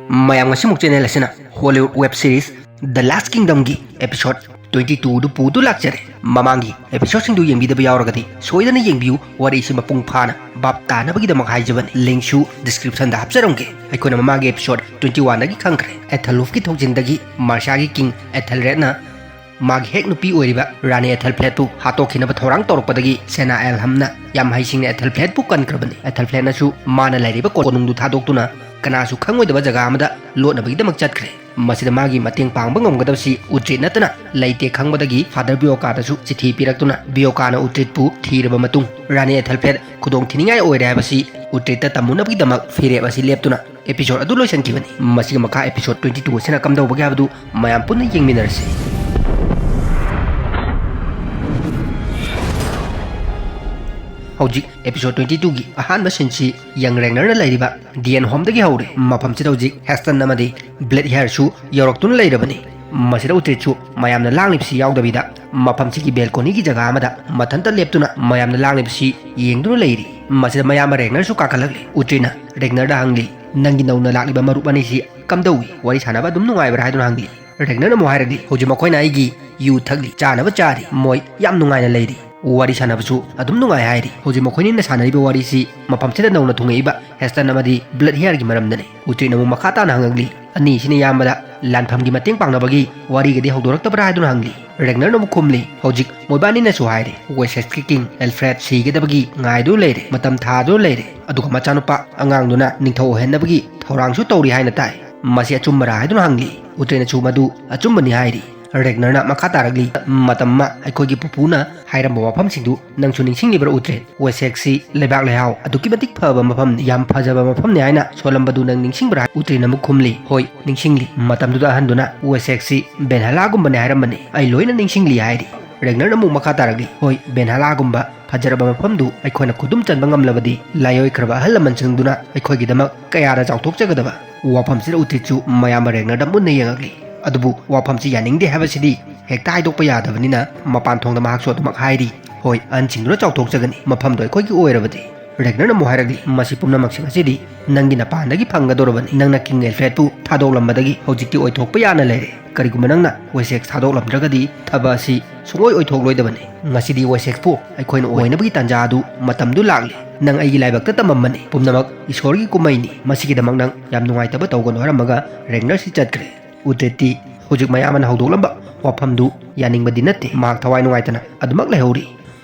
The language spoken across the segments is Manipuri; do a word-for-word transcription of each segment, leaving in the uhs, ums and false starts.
ꯃꯌꯥꯝ, ꯉꯁꯤꯃꯨꯛ ꯆꯦꯅꯦꯜ ꯑꯁꯤꯅ ꯍꯣꯂꯤꯋꯨꯗ ꯋꯦꯕ ꯁꯤꯔꯤꯁ ꯗ ꯂꯥꯁ ꯀꯤꯡꯗꯝꯒꯤ ꯑꯦꯄꯤꯁꯣꯗ ꯇ꯭ꯋꯦꯟꯇꯤ ꯇꯨꯗꯨ ꯄꯨꯗꯨ ꯂꯥꯛꯆꯔꯦ꯫ ꯃꯃꯥꯡꯒꯤ ꯑꯦꯄꯤꯁꯣꯗꯁꯤꯡꯗꯨ ꯌꯦꯡꯕꯤꯗꯕ ꯌꯥꯎꯔꯒꯗꯤ ꯁꯣꯏꯗꯅ ꯌꯦꯡꯕꯤꯌꯨ꯫ ꯋꯥꯔꯤꯁꯤ ꯃꯄꯨꯡ ꯐꯥꯅ ꯚꯥꯞ ꯇꯥꯅꯕꯒꯤꯗꯃꯛ ꯍꯥꯏꯖꯕꯅꯤ꯫ ꯂꯤꯡꯁꯨ ꯗꯤꯁꯀ꯭ꯔꯤꯞꯁꯟꯗ ꯍꯥꯞꯆꯔꯝꯒꯦ꯫ ꯑꯩꯈꯣꯏꯅ ꯃꯃꯥꯡꯒꯤ ꯑꯦꯄꯤꯁꯣꯗ ꯇ꯭ꯋꯦꯟꯇꯤ ꯋꯥꯟꯗꯒꯤ ꯈꯪꯈ꯭ꯔꯦ꯫ ꯑꯦꯊꯜꯋꯨꯐꯀꯤ ꯊꯧꯖꯤꯟꯗꯒꯤ ꯃꯥꯔꯁꯤꯌꯥꯒꯤ ꯀꯤꯡ ꯑꯦꯊꯦꯜꯔꯦꯗꯅ ꯃꯥꯒꯤ ꯍꯦꯛ ꯅꯨꯄꯤ ꯑꯣꯏꯔꯤꯕ ꯔꯥꯅꯤ ꯑꯦꯊꯦꯜꯐ꯭ꯂꯦꯠꯄꯨ ꯍꯥꯠꯇꯣꯛꯈꯤꯅꯕ ꯊꯧꯔꯥꯡ ꯇꯧꯔꯛꯄꯗꯒꯤ ꯁꯦꯅꯥ ꯑꯦꯜꯍꯝꯅ ꯌꯥꯝ ꯍꯩꯁꯤꯡꯅ ꯑꯦꯊꯦꯜꯐ꯭ꯂꯦꯠꯄꯨ ꯀꯟꯈ꯭ꯔꯕꯅꯤ꯫ ꯑꯦꯊꯦꯜꯐ꯭ꯂꯦꯠꯅꯁꯨ ꯃꯥꯅ ꯂꯩꯔꯤꯕ ꯀꯣꯅꯨꯡꯗꯨ ꯊꯥꯗꯣꯛꯇꯨꯅ ꯀꯅꯥꯁꯨ ꯈꯪꯉꯣꯏꯗꯕ ꯖꯒꯥ ꯑꯃꯗ ꯂꯣꯠꯅꯕꯒꯤꯗꯃꯛ ꯆꯠꯈ꯭ꯔꯦ꯫ ꯃꯁꯤꯗ ꯃꯥꯒꯤ ꯃꯇꯦꯡ ꯄꯥꯡꯕ ꯉꯝꯒꯗꯕꯁꯤ ꯎꯇ꯭ꯔꯤꯠ ꯅꯠꯇꯅ ꯂꯩꯇꯦ ꯈꯪꯕꯗꯒꯤ ꯐꯥꯗꯔ ꯕꯤꯌꯣꯀꯥꯗꯁꯨ ꯆꯤꯊꯤ ꯄꯤꯔꯛꯇꯨꯅ ꯕꯤꯌꯣꯀꯥꯅ ꯎꯇ꯭ꯔꯤꯠꯄꯨ ꯊꯤꯔꯕ ꯃꯇꯨꯡ ꯔꯥꯅꯤ ꯑꯦꯊꯦꯜꯐ꯭ꯂꯦꯠ ꯈꯨꯗꯣꯡ ꯊꯤꯅꯤꯡꯉꯥꯏ ꯑꯣꯏꯔꯦ ꯍꯥꯏꯕꯁꯤ ꯎꯇ꯭ꯔꯤꯠꯇ ꯇꯝꯃꯨꯅꯕꯒꯤꯗꯃꯛ ꯐꯤꯔꯦꯞ ꯑꯁꯤ ꯂꯦꯞꯇꯨꯅ ꯑꯦꯄꯤꯁꯣꯗ ꯑꯗꯨ ꯂꯣꯏꯁꯤꯟꯈꯤꯕꯅꯤ꯫ ꯃꯁꯤꯒꯤ ꯃꯈꯥ ꯑꯦꯄꯤꯁꯣꯗ ꯇ꯭ꯋꯦꯟꯇꯤ ꯇꯨ ꯑꯁꯤꯅ ꯀꯝꯗꯧꯕꯒꯦ ꯍꯥꯏꯕꯗꯨ ꯃꯌꯥꯝ ꯄꯨꯟꯅ ꯌꯦꯡꯃꯤꯟꯅꯔꯁꯤ꯫ ꯍꯧꯖꯤꯛ ꯑꯦꯄꯤꯁꯣꯗ ꯇ꯭ꯋꯦꯟꯇꯤ ꯇꯨꯒꯤ ꯑꯍꯥꯟꯕ ꯁꯤꯟꯁꯤ ꯌꯪ ꯔꯦꯒꯅꯔꯅ ꯂꯩꯔꯤꯕ ꯗꯤꯌꯟ ꯍꯣꯝꯗꯒꯤ ꯍꯧꯔꯦ꯫ ꯃꯐꯝꯁꯤꯗ ꯍꯧꯖꯤꯛ ꯍꯦꯁꯇꯟ ꯑꯃꯗꯤ ꯕ꯭ꯂꯦꯗ ꯍꯤꯌꯔꯁꯨ ꯌꯧꯔꯛꯇꯨꯅ ꯂꯩꯔꯕꯅꯤ꯫ ꯃꯁꯤꯗ ꯎꯇ꯭ꯔꯤꯠꯁꯨ ꯃꯌꯥꯝꯅ ꯂꯥꯡꯂꯤꯕꯁꯤ ꯌꯥꯎꯗꯕꯤꯗ ꯃꯐꯝꯁꯤꯒꯤ ꯕꯦꯜꯀꯣꯅꯤꯒꯤ ꯖꯒꯥ ꯑꯃꯗ ꯃꯊꯟꯇ ꯂꯦꯞꯇꯨꯅ ꯃꯌꯥꯝꯅ ꯂꯥꯡꯂꯤꯕꯁꯤ ꯌꯦꯡꯗꯨꯅ ꯂꯩꯔꯤ꯫ ꯃꯁꯤꯗ ꯃꯌꯥꯝꯕ ꯔꯦꯒꯅꯔꯁꯨ ꯀꯥꯈꯠꯂꯛꯂꯤ꯫ ꯎꯇ꯭ꯔꯤꯠꯅ ꯔꯦꯒꯅꯔꯗ ꯍꯪꯂꯤ, "ꯅꯪꯒꯤ ꯅꯧꯅ ꯂꯥꯛꯂꯤꯕ ꯃꯔꯨꯞ ꯑꯅꯤꯁꯤ ꯀꯝꯗꯧꯏ? ꯋꯥꯔꯤ ꯁꯥꯟꯅꯕ ꯑꯗꯨꯝ ꯅꯨꯡꯉꯥꯏꯕ꯭ꯔꯥ?" ꯍꯥꯏꯗꯨꯅ ꯍꯪꯂꯤ꯫ ꯔꯦꯒꯅꯔꯅ ꯑꯃꯨꯛ ꯍꯥꯏꯔꯛꯂꯤ, "ꯍꯧꯖꯤꯛ ꯃꯈꯣꯏꯅ ꯑꯩꯒꯤ ꯌꯨ ꯊꯛꯂꯤ, ꯆꯥꯅꯕ ꯆꯥꯔꯤ, ꯃꯣꯏ ꯌꯥꯝ ꯅꯨꯡꯉꯥꯏꯅ ꯂꯩꯔꯤ꯫ ꯋꯥꯔꯤ ꯁꯥꯟꯅꯕꯁꯨ ꯑꯗꯨꯝ ꯅꯨꯡꯉꯥꯏ ꯍꯥꯏꯔꯤ꯫ ꯍꯧꯖꯤꯛ ꯃꯈꯣꯏꯅꯤꯅ ꯁꯥꯟꯅꯔꯤꯕ ꯋꯥꯔꯤꯁꯤ ꯃꯐꯝꯁꯤꯗ ꯅꯧꯅ ꯊꯨꯡꯉꯛꯏꯕ ꯍꯦꯁꯇꯟ ꯑꯃꯗꯤ ꯕ꯭ꯂꯦꯗ ꯍꯤꯌꯔꯒꯤ ꯃꯔꯝꯗꯅꯤ꯫" ꯎꯇ꯭ꯔꯤꯠꯅ ꯑꯃꯨꯛ ꯃꯈꯥ ꯇꯥꯅ ꯍꯪꯉꯛꯂꯤ, "ꯑꯅꯤꯁꯤꯅ ꯏꯌꯥꯝꯕꯗ ꯂꯥꯟꯐꯝꯒꯤ ꯃꯇꯦꯡ ꯄꯥꯡꯅꯕꯒꯤ ꯋꯥꯔꯤꯒꯗꯤ ꯍꯧꯗꯣꯔꯛꯇꯕ꯭ꯔꯥ?" ꯍꯥꯏꯗꯨꯅ ꯍꯪꯂꯤ꯫ ꯔꯦꯒꯅꯔꯅ ꯑꯃꯨꯛ ꯈꯨꯝꯂꯤ, "ꯍꯧꯖꯤꯛ ꯃꯣꯏꯕꯥꯅꯤꯅꯁꯨ ꯍꯥꯏꯔꯤ, ꯋꯦꯁꯦꯛꯁꯀꯤ ꯀꯤꯡ ꯑꯦꯜꯐ꯭ꯔꯦꯗ ꯁꯤꯒꯗꯕꯒꯤ ꯉꯥꯏꯗꯨꯅ ꯂꯩꯔꯦ, ꯃꯇꯝ ꯊꯥꯗꯨꯅ ꯂꯩꯔꯦ, ꯑꯗꯨꯒ ꯃꯆꯥꯅꯨꯄꯥ ꯑꯉꯥꯡꯗꯨꯅ ꯅꯤꯡꯊꯧ ꯑꯣꯏꯍꯟꯅꯕꯒꯤ ꯊꯧꯔꯥꯡꯁꯨ ꯇꯧꯔꯤ ꯍꯥꯏꯅ ꯇꯥꯏ꯫ ꯃꯁꯤ ꯑꯆꯨꯝꯕꯔꯥ?" ꯍꯥꯏꯗꯨꯅ ꯍꯪꯂꯤ꯫ ꯎꯇ꯭ꯔꯤꯠꯅꯁꯨ ꯃꯗꯨ ꯑꯆꯨꯝꯕꯅꯤ ꯍꯥꯏꯔꯤ꯫ ꯔꯦꯒꯅꯔꯅ ꯃꯈꯥ ꯇꯥꯔꯛꯂꯤ, "ꯃꯇꯝ ꯑꯃ ꯑꯩꯈꯣꯏꯒꯤ ꯄꯨꯄꯨꯅ ꯍꯥꯏꯔꯝꯕ ꯋꯥꯐꯝꯁꯤꯡꯗꯨ ꯅꯪꯁꯨ ꯅꯤꯡꯁꯤꯡꯂꯤꯕ꯭ꯔꯥ ꯎꯇ꯭ꯔꯤꯠ? ꯋꯦꯁꯦꯛꯁꯤ ꯂꯩꯕꯥꯛ ꯂꯩꯍꯥꯎ ꯑꯗꯨꯛꯀꯤ ꯃꯇꯤꯛ ꯐꯕ ꯃꯐꯝꯅꯤ, ꯌꯥꯝ ꯐꯖꯕ ꯃꯐꯝꯅꯤ ꯍꯥꯏꯅ ꯁꯣꯜꯂꯝꯕꯗꯨ ꯅꯪ ꯅꯤꯡꯁꯤꯡꯕ꯭ꯔꯥ?" ꯎꯇ꯭ꯔꯤꯠꯅ ꯑꯃꯨꯛ ꯈꯨꯝꯂꯤ, "ꯍꯣꯏ, ꯅꯤꯡꯁꯤꯡꯂꯤ꯫ ꯃꯇꯝꯗꯨꯗ ꯑꯍꯟꯗꯨꯅ ꯋꯦꯁꯦꯛꯁꯤ ꯕꯦꯟꯍꯂꯥꯒꯨꯝꯕꯅꯤ ꯍꯥꯏꯔꯝꯕꯅꯤ꯫ ꯑꯩ ꯂꯣꯏꯅ ꯅꯤꯡꯁꯤꯡꯂꯤ" ꯍꯥꯏꯔꯤ꯫ ꯔꯦꯒꯅꯔꯅ ꯑꯃꯨꯛ ꯃꯈꯥ ꯇꯥꯔꯛꯂꯤ, "ꯍꯣꯏ, ꯕꯦꯟꯍꯂꯥꯒꯨꯝꯕ ꯐꯖꯔꯕ ꯃꯐꯝꯗꯨ ꯑꯩꯈꯣꯏꯅ ꯈꯨꯗꯨꯝ ꯆꯟꯕ ꯉꯝꯂꯕꯗꯤ ꯂꯥꯏꯑꯣꯏꯈ꯭ꯔꯕ ꯑꯍꯜ ꯂꯃꯟꯁꯤꯡꯗꯨꯅ ꯑꯩꯈꯣꯏꯒꯤꯗꯃꯛ ꯀꯌꯥꯗ ꯆꯥꯎꯊꯣꯛꯆꯒꯗꯕ?" ꯋꯥꯐꯝꯁꯤꯗ ꯎꯇ꯭ꯔꯤꯠꯁꯨ ꯃꯌꯥꯝꯕ ꯔꯦꯒꯅꯔꯗ ꯃꯨꯟꯅ ꯌꯦꯡꯉꯛꯂꯤ꯫ "ꯑꯗꯨꯕꯨ ꯋꯥꯐꯝꯁꯤ ꯌꯥꯅꯤꯡꯗꯦ ꯍꯥꯏꯕꯁꯤꯗꯤ ꯍꯦꯛꯇ ꯍꯥꯏꯗꯣꯛꯄ ꯌꯥꯗꯕꯅꯤꯅ ꯃꯄꯥꯟ ꯊꯣꯡꯗ ꯃꯍꯥꯛꯁꯨ ꯑꯗꯨꯃꯛ ꯍꯥꯏꯔꯤ꯫ ꯍꯣꯏ, ꯑꯍꯟꯁꯤꯡꯗꯨꯅ ꯆꯥꯎꯊꯣꯛꯆꯒꯅꯤ, ꯃꯐꯝꯗꯣ ꯑꯩꯈꯣꯏꯒꯤ ꯑꯣꯏꯔꯕꯗꯤ꯫ ꯔꯦꯒꯅꯔꯅ ꯑꯃꯨꯛ ꯍꯥꯏꯔꯛꯂꯤ, "ꯃꯁꯤ ꯄꯨꯝꯅꯃꯛꯁꯤꯡ ꯑꯁꯤꯗꯤ ꯅꯪꯒꯤ ꯅꯄꯥꯟꯗꯒꯤ ꯐꯪꯒꯗꯧꯔꯕꯅꯤ꯫ ꯅꯪꯅ ꯀꯤꯡ ꯑꯦꯜꯐ꯭ꯔꯦꯗꯄꯨ ꯊꯥꯗꯣꯛꯂꯝꯕꯗꯒꯤ ꯍꯧꯖꯤꯛꯇꯤ ꯑꯣꯏꯊꯣꯛꯄ ꯌꯥꯅ ꯂꯩꯔꯦ꯫ ꯀꯔꯤꯒꯨꯝꯕ ꯅꯪꯅ ꯋꯦꯁꯦꯛꯁ ꯊꯥꯗꯣꯛꯂꯝꯗ꯭ꯔꯒꯗꯤ ꯊꯕꯛ ꯑꯁꯤ ꯁꯨꯡꯑꯣꯏ ꯑꯣꯏꯊꯣꯛꯂꯣꯏꯗꯕꯅꯤ꯫ ꯉꯁꯤꯗꯤ ꯋꯦꯁꯦꯛꯁꯄꯨ ꯑꯩꯈꯣꯏꯅ ꯑꯣꯏꯅꯕꯒꯤ ꯇꯥꯟꯖꯥ ꯑꯗꯨ ꯃꯇꯝꯗꯨ ꯂꯥꯛꯂꯤ꯫ ꯅꯪ ꯑꯩꯒꯤ ꯂꯥꯏꯕꯛꯇ ꯇꯝꯃꯝꯕꯅꯤ꯫ ꯄꯨꯝꯅꯃꯛ ꯏꯁꯣꯔꯒꯤ ꯀꯨꯝꯍꯩꯅꯤ꯫ ꯃꯁꯤꯒꯤꯗꯃꯛ ꯅꯪ ꯌꯥꯝ ꯅꯨꯡꯉꯥꯏꯇꯕ ꯇꯧꯒꯅꯨ" ꯍꯥꯏꯔꯝꯃꯒ ꯔꯦꯒꯅꯔꯁꯤ ꯆꯠꯈ꯭ꯔꯦ꯫ ꯎꯇ꯭ꯔꯤꯠꯇꯤ ꯍꯧꯖꯤꯛ ꯃꯌꯥꯝ ꯑꯃꯅ ꯍꯧꯗꯣꯛꯂꯝꯕ ꯋꯥꯐꯝꯗꯨ ꯌꯥꯅꯤꯡꯕꯗꯤ ꯅꯠꯇꯦ꯫ ꯃꯍꯥꯛ ꯊꯋꯥꯏ ꯅꯨꯡꯉꯥꯏꯇꯅ ꯑꯗꯨꯃꯛ ꯂꯩꯍꯧꯔꯤ꯫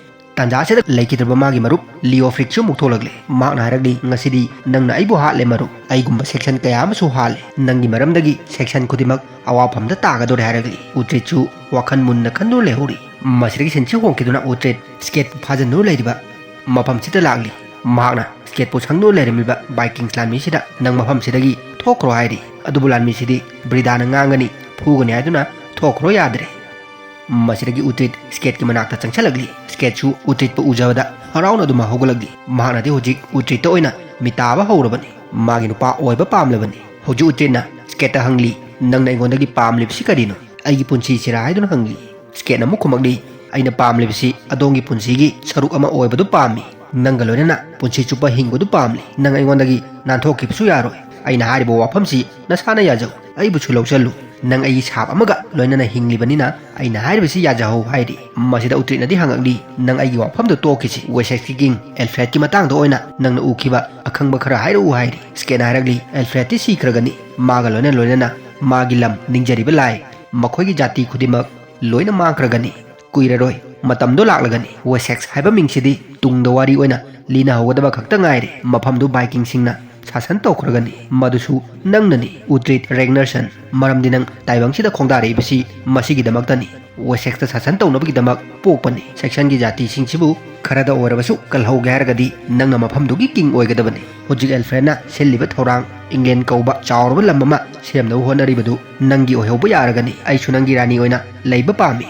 ꯇꯥꯟꯖꯥ ꯑꯁꯤꯗ ꯂꯩꯈꯤꯗ꯭ꯔꯕ ꯃꯥꯒꯤ ꯃꯔꯨꯞ ꯂꯤꯑꯣ ꯐ꯭ꯔꯤꯛꯁꯨ ꯑꯃꯨꯛ ꯊꯣꯛꯂꯛꯂꯦ꯫ ꯃꯍꯥꯛꯅ ꯍꯥꯏꯔꯛꯂꯤ, "ꯉꯁꯤꯗꯤ ꯅꯪꯅ ꯑꯩꯕꯨ ꯍꯥꯠꯂꯦ ꯃꯔꯨꯞ꯫ ꯑꯩꯒꯨꯝꯕ ꯁꯦꯛꯁꯟ ꯀꯌꯥ ꯑꯃꯁꯨ ꯍꯥꯠꯂꯦ꯫ ꯅꯪꯒꯤ ꯃꯔꯝꯗꯒꯤ ꯁꯦꯛꯁꯟ ꯈꯨꯗꯤꯡꯃꯛ ꯑꯋꯥꯐꯝꯗ ꯇꯥꯒꯗꯧꯔꯦ" ꯍꯥꯏꯔꯛꯂꯤ꯫ ꯎꯇ꯭ꯔꯤꯠꯁꯨ ꯋꯥꯈꯜ ꯃꯨꯟꯅ ꯈꯟꯗꯨꯅ ꯂꯩꯍꯧꯔꯤ꯫ ꯃꯁꯤꯗꯒꯤ ꯁꯤꯟꯁꯤ ꯍꯣꯡꯈꯤꯗꯨꯅ ꯎꯇ꯭ꯔꯤꯠ ꯁ꯭ꯀꯦꯠꯄꯨ ꯐꯥꯖꯤꯟꯗꯨꯅ ꯂꯩꯔꯤꯕ ꯃꯐꯝꯁꯤꯗ ꯂꯥꯛꯂꯤ꯫ ꯃꯍꯥꯛꯅ ꯁ꯭ꯀꯦꯠꯄꯨ ꯁꯪꯗꯨꯅ ꯂꯩꯔꯝꯂꯤꯕ ꯚꯥꯏꯀꯤꯡꯁ ꯂꯥꯟꯃꯤꯁꯤꯗ, "ꯅꯪ ꯃꯐꯝꯁꯤꯗꯒꯤ ꯊꯣꯛꯈ꯭ꯔꯣ" ꯍꯥꯏꯔꯤ꯫ ꯑꯗꯨꯕꯨ ꯂꯥꯟꯃꯤꯁꯤꯗꯤ ꯕ꯭ꯔꯤꯗꯥꯅ ꯉꯥꯡꯒꯅꯤ, ꯐꯨꯒꯅꯤ ꯍꯥꯏꯗꯨꯅ ꯊꯣꯛꯈ꯭ꯔꯣ ꯌꯥꯗ꯭ꯔꯦ꯫ ꯃꯁꯤꯗꯒꯤ ꯎꯇ꯭ꯔꯤꯠ ꯁ꯭ꯀꯦꯠꯀꯤ ꯃꯅꯥꯛꯇ ꯆꯪꯁꯤꯜꯂꯛꯂꯤ꯫ ꯁ꯭ꯀꯦꯠꯁꯨ ꯎꯇ꯭ꯔꯤꯠꯄꯨ ꯎꯖꯕꯗ ꯍꯔꯥꯎꯅ ꯑꯗꯨꯝ ꯍꯧꯒꯠꯂꯛꯂꯤ꯫ ꯃꯍꯥꯛꯅꯗꯤ ꯍꯧꯖꯤꯛ ꯎꯇ꯭ꯔꯤꯠꯇ ꯑꯣꯏꯅ ꯃꯤꯇꯥꯕ ꯍꯧꯔꯕꯅꯤ꯫ ꯃꯥꯒꯤ ꯅꯨꯄꯥ ꯑꯣꯏꯕ ꯄꯥꯝꯂꯕꯅꯤ꯫ ꯍꯧꯖꯤꯛ ꯎꯇ꯭ꯔꯤꯠꯅ ꯁ꯭ꯀꯦꯠꯇ ꯍꯪꯂꯤ, "ꯅꯪꯅ ꯑꯩꯉꯣꯟꯗꯒꯤ ꯄꯥꯝꯂꯤꯕꯁꯤ ꯀꯔꯤꯅꯣ? ꯑꯩꯒꯤ ꯄꯨꯟꯁꯤꯁꯤꯔꯥ?" ꯍꯥꯏꯗꯨꯅ ꯍꯪꯂꯤ꯫ ꯁ꯭ꯀꯦꯠꯅ ꯑꯃꯨꯛ ꯈꯨꯝꯃꯛꯂꯤ, "ꯑꯩꯅ ꯄꯥꯝꯂꯤꯕꯁꯤ ꯑꯗꯣꯝꯒꯤ ꯄꯨꯟꯁꯤꯒꯤ ꯁꯔꯨꯛ ꯑꯃ ꯑꯣꯏꯕꯗꯨ ꯄꯥꯝꯃꯤ꯫ ꯅꯪꯒ ꯂꯣꯏꯅꯅ ꯄꯨꯟꯁꯤ ꯆꯨꯞꯄ ꯍꯤꯡꯕꯗꯨ ꯄꯥꯝꯂꯤ꯫ ꯅꯪ ꯑꯩꯉꯣꯟꯗꯒꯤ ꯅꯥꯟꯊꯣꯛꯈꯤꯕꯁꯨ ꯌꯥꯔꯣꯏ꯫ ꯑꯩꯅ ꯍꯥꯏꯔꯤꯕ ꯋꯥꯐꯝꯁꯤ ꯅꯁꯥꯅ ꯌꯥꯖꯧ꯫ ꯑꯩꯕꯨꯁꯨ ꯂꯧꯁꯤꯜꯂꯨ꯫ ꯅꯪ ꯑꯩꯒꯤ ꯁꯥꯞ ꯑꯃꯒ ꯂꯣꯏꯅꯅ ꯍꯤꯡꯂꯤꯕꯅꯤꯅ ꯑꯩꯅ ꯍꯥꯏꯔꯤꯕꯁꯤ ꯌꯥꯖꯍꯧ" ꯍꯥꯏꯔꯤ꯫ ꯃꯁꯤꯗ ꯎꯇ꯭ꯔꯤꯠꯅꯗꯤ ꯍꯪꯉꯛꯂꯤ, "ꯅꯪ ꯑꯩꯒꯤ ꯋꯥꯐꯝꯗꯨ ꯇꯣꯛꯈꯤꯁꯤ꯫ ꯋꯦꯁꯦꯛꯁꯀꯤ ꯀꯤꯡ ꯑꯦꯜꯐ꯭ꯔꯦꯗꯀꯤ ꯃꯇꯥꯡꯗ ꯑꯣꯏꯅ ꯅꯪꯅ ꯎꯈꯤꯕ ꯑꯈꯪꯕ ꯈꯔ ꯍꯥꯏꯔꯛꯎ" ꯍꯥꯏꯔꯤ꯫ ꯁ꯭ꯀꯦꯠꯅ ꯍꯥꯏꯔꯛꯂꯤ, "ꯑꯦꯜꯐ꯭ꯔꯦꯗꯇꯤ ꯁꯤꯈ꯭ꯔꯒꯅꯤ꯫ ꯃꯥꯒ ꯂꯣꯏꯅ ꯂꯣꯏꯅꯅ ꯃꯥꯒꯤ ꯂꯝ, ꯅꯤꯡꯖꯔꯤꯕ ꯂꯥꯏ, ꯃꯈꯣꯏꯒꯤ ꯖꯥꯇꯤ ꯈꯨꯗꯤꯡꯃꯛ ꯂꯣꯏꯅ ꯃꯥꯡꯈ꯭ꯔꯒꯅꯤ꯫ ꯀꯨꯏꯔꯔꯣꯏ, ꯃꯇꯝꯗꯣ ꯂꯥꯛꯂꯒꯅꯤ꯫ ꯋꯦꯁꯦꯛꯁ ꯍꯥꯏꯕ ꯃꯤꯡꯁꯤꯗꯤ ꯇꯨꯡꯗ ꯋꯥꯔꯤ ꯑꯣꯏꯅ ꯂꯤꯅꯍꯧꯒꯗꯕ ꯈꯛꯇ ꯉꯥꯏꯔꯦ꯫ ꯃꯐꯝꯗꯨ ꯚꯥꯏꯀꯤꯡꯁꯤꯡꯅ ꯁꯥꯁꯟ ꯇꯧꯈ꯭ꯔꯒꯅꯤ꯫ ꯃꯗꯨꯁꯨ ꯅꯪꯅꯅꯤ, ꯎꯇ꯭ꯔꯤꯠ ꯔꯦꯒꯅꯔꯁꯟ꯫ ꯃꯔꯝꯗꯤ ꯅꯪ ꯇꯥꯏꯕꯪꯁꯤꯗ ꯈꯣꯡꯗꯥꯔꯛꯏꯕꯁꯤ ꯃꯁꯤꯒꯤꯗꯃꯛꯇꯅꯤ꯫ ꯋꯦꯁꯦꯛꯁꯇ ꯁꯥꯁꯟ ꯇꯧꯅꯕꯒꯤꯗꯃꯛ ꯄꯣꯛꯄꯅꯤ꯫ ꯁꯦꯛꯁꯟꯒꯤ ꯖꯥꯇꯤꯁꯤꯡꯁꯤꯕꯨ ꯈꯔꯗ ꯑꯣꯏꯔꯕꯁꯨ ꯀꯜꯍꯧꯒꯦ ꯍꯥꯏꯔꯒꯗꯤ ꯅꯪꯅ ꯃꯐꯝꯗꯨꯒꯤ ꯀꯤꯡ ꯑꯣꯏꯒꯗꯕꯅꯤ꯫ ꯍꯧꯖꯤꯛ ꯑꯦꯜꯐ꯭ꯔꯦꯗꯅ ꯁꯤꯜꯂꯤꯕ ꯊꯧꯔꯥꯡ, ꯏꯪꯂꯦꯟ ꯀꯧꯕ ꯆꯥꯎꯔꯕ ꯂꯝ ꯑꯃ ꯁꯦꯝꯅꯕ ꯍꯣꯠꯅꯔꯤꯕꯗꯨ ꯅꯪꯒꯤ ꯑꯣꯏꯍꯧꯕ ꯌꯥꯔꯒꯅꯤ꯫ ꯑꯩꯁꯨ ꯅꯪꯒꯤ ꯔꯥꯅꯤ ꯑꯣꯏꯅ ꯂꯩꯕ ꯄꯥꯝꯃꯤ"꯫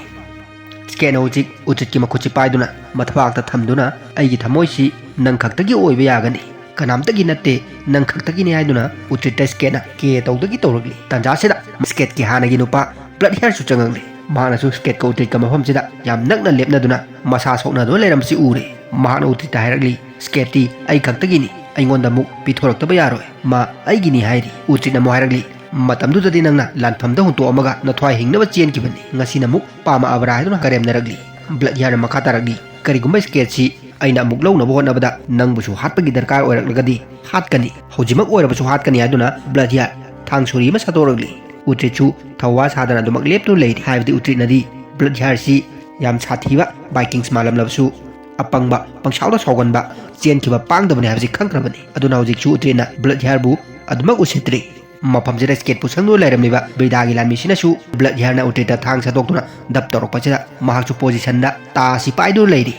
ꯁ꯭ꯀꯦꯠꯅ ꯍꯧꯖꯤꯛ ꯎꯆꯤꯠꯀꯤ ꯃꯈꯨꯠꯁꯤ ꯄꯥꯏꯗꯨꯅ ꯃꯊꯕꯥꯛꯇ ꯊꯝꯗꯨꯅ, "ꯑꯩꯒꯤ ꯊꯃꯣꯏꯁꯤ ꯅꯪ ꯈꯛꯇꯒꯤ ꯑꯣꯏꯕ ꯌꯥꯒꯅꯤ, ꯀꯅꯥꯝꯇꯒꯤ ꯅꯠꯇꯦ, ꯅꯪ ꯈꯛꯇꯒꯤꯅꯤ" ꯍꯥꯏꯗꯨꯅ ꯎꯆꯤꯠꯇ ꯁ꯭ꯀꯦꯠꯅ ꯀꯦ ꯇꯧꯗꯒꯤ ꯇꯧꯔꯛꯂꯤ꯫ ꯇꯥꯟꯖꯥꯁꯤꯗ ꯁ꯭ꯀꯦꯠꯀꯤ ꯍꯥꯟꯅꯒꯤ ꯅꯨꯄꯥ ꯕ꯭ꯂꯠ ꯍꯦꯌꯔꯁꯨ ꯆꯪꯉꯛꯂꯤ꯫ ꯃꯍꯥꯛꯅꯁꯨ ꯁ꯭ꯀꯦꯠꯀ ꯎꯆꯤꯠꯀ ꯃꯐꯝꯁꯤꯗ ꯌꯥꯝ ꯅꯛꯅ ꯂꯦꯞꯅꯗꯨꯅ ꯃꯁꯥ ꯁꯣꯛꯅꯗꯨꯅ ꯂꯩꯔꯝꯕꯁꯤ ꯎꯔꯦ꯫ ꯃꯍꯥꯛꯅ ꯎꯆꯤꯠꯇ ꯍꯥꯏꯔꯛꯂꯤ, "ꯁ꯭ꯀꯦꯠꯇꯤ ꯑꯩ ꯈꯛꯇꯒꯤꯅꯤ, ꯑꯩꯉꯣꯟꯗ ꯑꯃꯨꯛ ꯄꯤꯊꯣꯔꯛꯇꯕ ꯌꯥꯔꯣꯏ, ꯃꯥ ꯑꯩꯒꯤꯅꯤ" ꯍꯥꯏꯔꯤ꯫ ꯎꯇ꯭ꯔꯤꯠꯅ ꯑꯃꯨꯛ ꯍꯥꯏꯔꯛꯂꯤ, "ꯃꯇꯝꯗꯨꯗꯗꯤ ꯅꯪꯅ ꯂꯥꯟꯐꯝꯗ ꯍꯨꯟꯇꯣꯛꯑꯝꯃꯒ ꯅꯊ꯭ꯋꯥꯏ ꯍꯤꯡꯅꯕ ꯆꯦꯟꯈꯤꯕꯅꯤ, ꯉꯁꯤꯅ ꯑꯃꯨꯛ ꯄꯥꯝꯃꯛꯑꯕ꯭ꯔꯥ?" ꯍꯥꯏꯗꯨꯅ ꯀꯔꯦꯝꯅꯔꯛꯂꯤ꯫ ꯕ꯭ꯂꯠ ꯍꯤꯌꯥꯔꯅ ꯃꯈꯥ ꯇꯥꯔꯛꯂꯤ, "ꯀꯔꯤꯒꯨꯝꯕ ꯁ꯭ꯀꯦꯠꯁꯤ ꯑꯩꯅ ꯑꯃꯨꯛ ꯂꯧꯅꯕ ꯍꯣꯠꯅꯕꯗ ꯅꯪꯕꯨꯁꯨ ꯍꯥꯠꯄꯒꯤ ꯗꯔꯀꯥꯔ ꯑꯣꯏꯔꯛꯂꯒꯗꯤ ꯍꯥꯠꯀꯅꯤ, ꯍꯧꯖꯤꯛꯃꯛ ꯑꯣꯏꯔꯕꯁꯨ ꯍꯥꯠꯀꯅꯤ" ꯍꯥꯏꯗꯨꯅ ꯕ꯭ꯂꯠ ꯍꯤꯌꯥꯔ ꯊꯥꯡ ꯁꯣꯔꯤ ꯑꯃ ꯁꯠꯇꯣꯔꯛꯂꯤ꯫ ꯎꯇ꯭ꯔꯤꯠꯁꯨ ꯊꯧꯋꯥ ꯁꯥꯗꯅ ꯑꯗꯨꯃꯛ ꯂꯦꯞꯇꯨꯅ ꯂꯩꯔꯤ꯫ ꯍꯥꯏꯕꯗꯤ ꯎꯇ꯭ꯔꯤꯠꯅꯗꯤ ꯕ꯭ꯂꯠ ꯍꯤꯌꯥꯔꯁꯤ ꯌꯥꯝ ꯁꯥꯊꯤꯕ ꯕꯥꯏꯀꯤꯡꯁ ꯃꯥꯜꯂꯝꯂꯕꯁꯨ, ꯑꯄꯪꯕ, ꯄꯪꯁꯥꯎꯗ ꯁꯥꯎꯒꯟꯕ, ꯆꯦꯟꯈꯤꯕ ꯄꯥꯡꯗꯕꯅꯤ ꯍꯥꯏꯕꯁꯤ ꯈꯪꯈ꯭ꯔꯕꯅꯤ꯫ ꯑꯗꯨꯅ ꯍꯧꯖꯤꯛꯁꯨ ꯎꯇ꯭ꯔꯤꯠꯅ ꯕ꯭ꯂꯠ ꯍꯤꯌꯥꯔꯕꯨ ꯑꯗꯨꯃꯛ ꯎꯁꯤꯠꯇ꯭ꯔꯤ꯫ ꯃꯐꯝꯁꯤꯗ ꯁ꯭ꯀꯦꯠꯄꯨ ꯁꯪꯗꯨꯅ ꯂꯩꯔꯝꯂꯤꯕ ꯕ꯭ꯔꯤꯗꯥꯒꯤ ꯂꯥꯟꯃꯤꯁꯤꯅꯁꯨ ꯕ꯭ꯂꯠ ꯍꯤꯌꯥꯔꯅ ꯎꯇ꯭ꯔꯤꯠꯇ ꯊꯥꯡ ꯁꯠꯇꯣꯛꯇꯨꯅ ꯗꯞ ꯇꯧꯔꯛꯄꯁꯤꯗ ꯃꯍꯥꯛꯁꯨ ꯄꯣꯖꯤꯁꯟꯗ ꯇꯥꯁꯤ ꯄꯥꯏꯗꯨꯅ ꯂꯩꯔꯤ꯫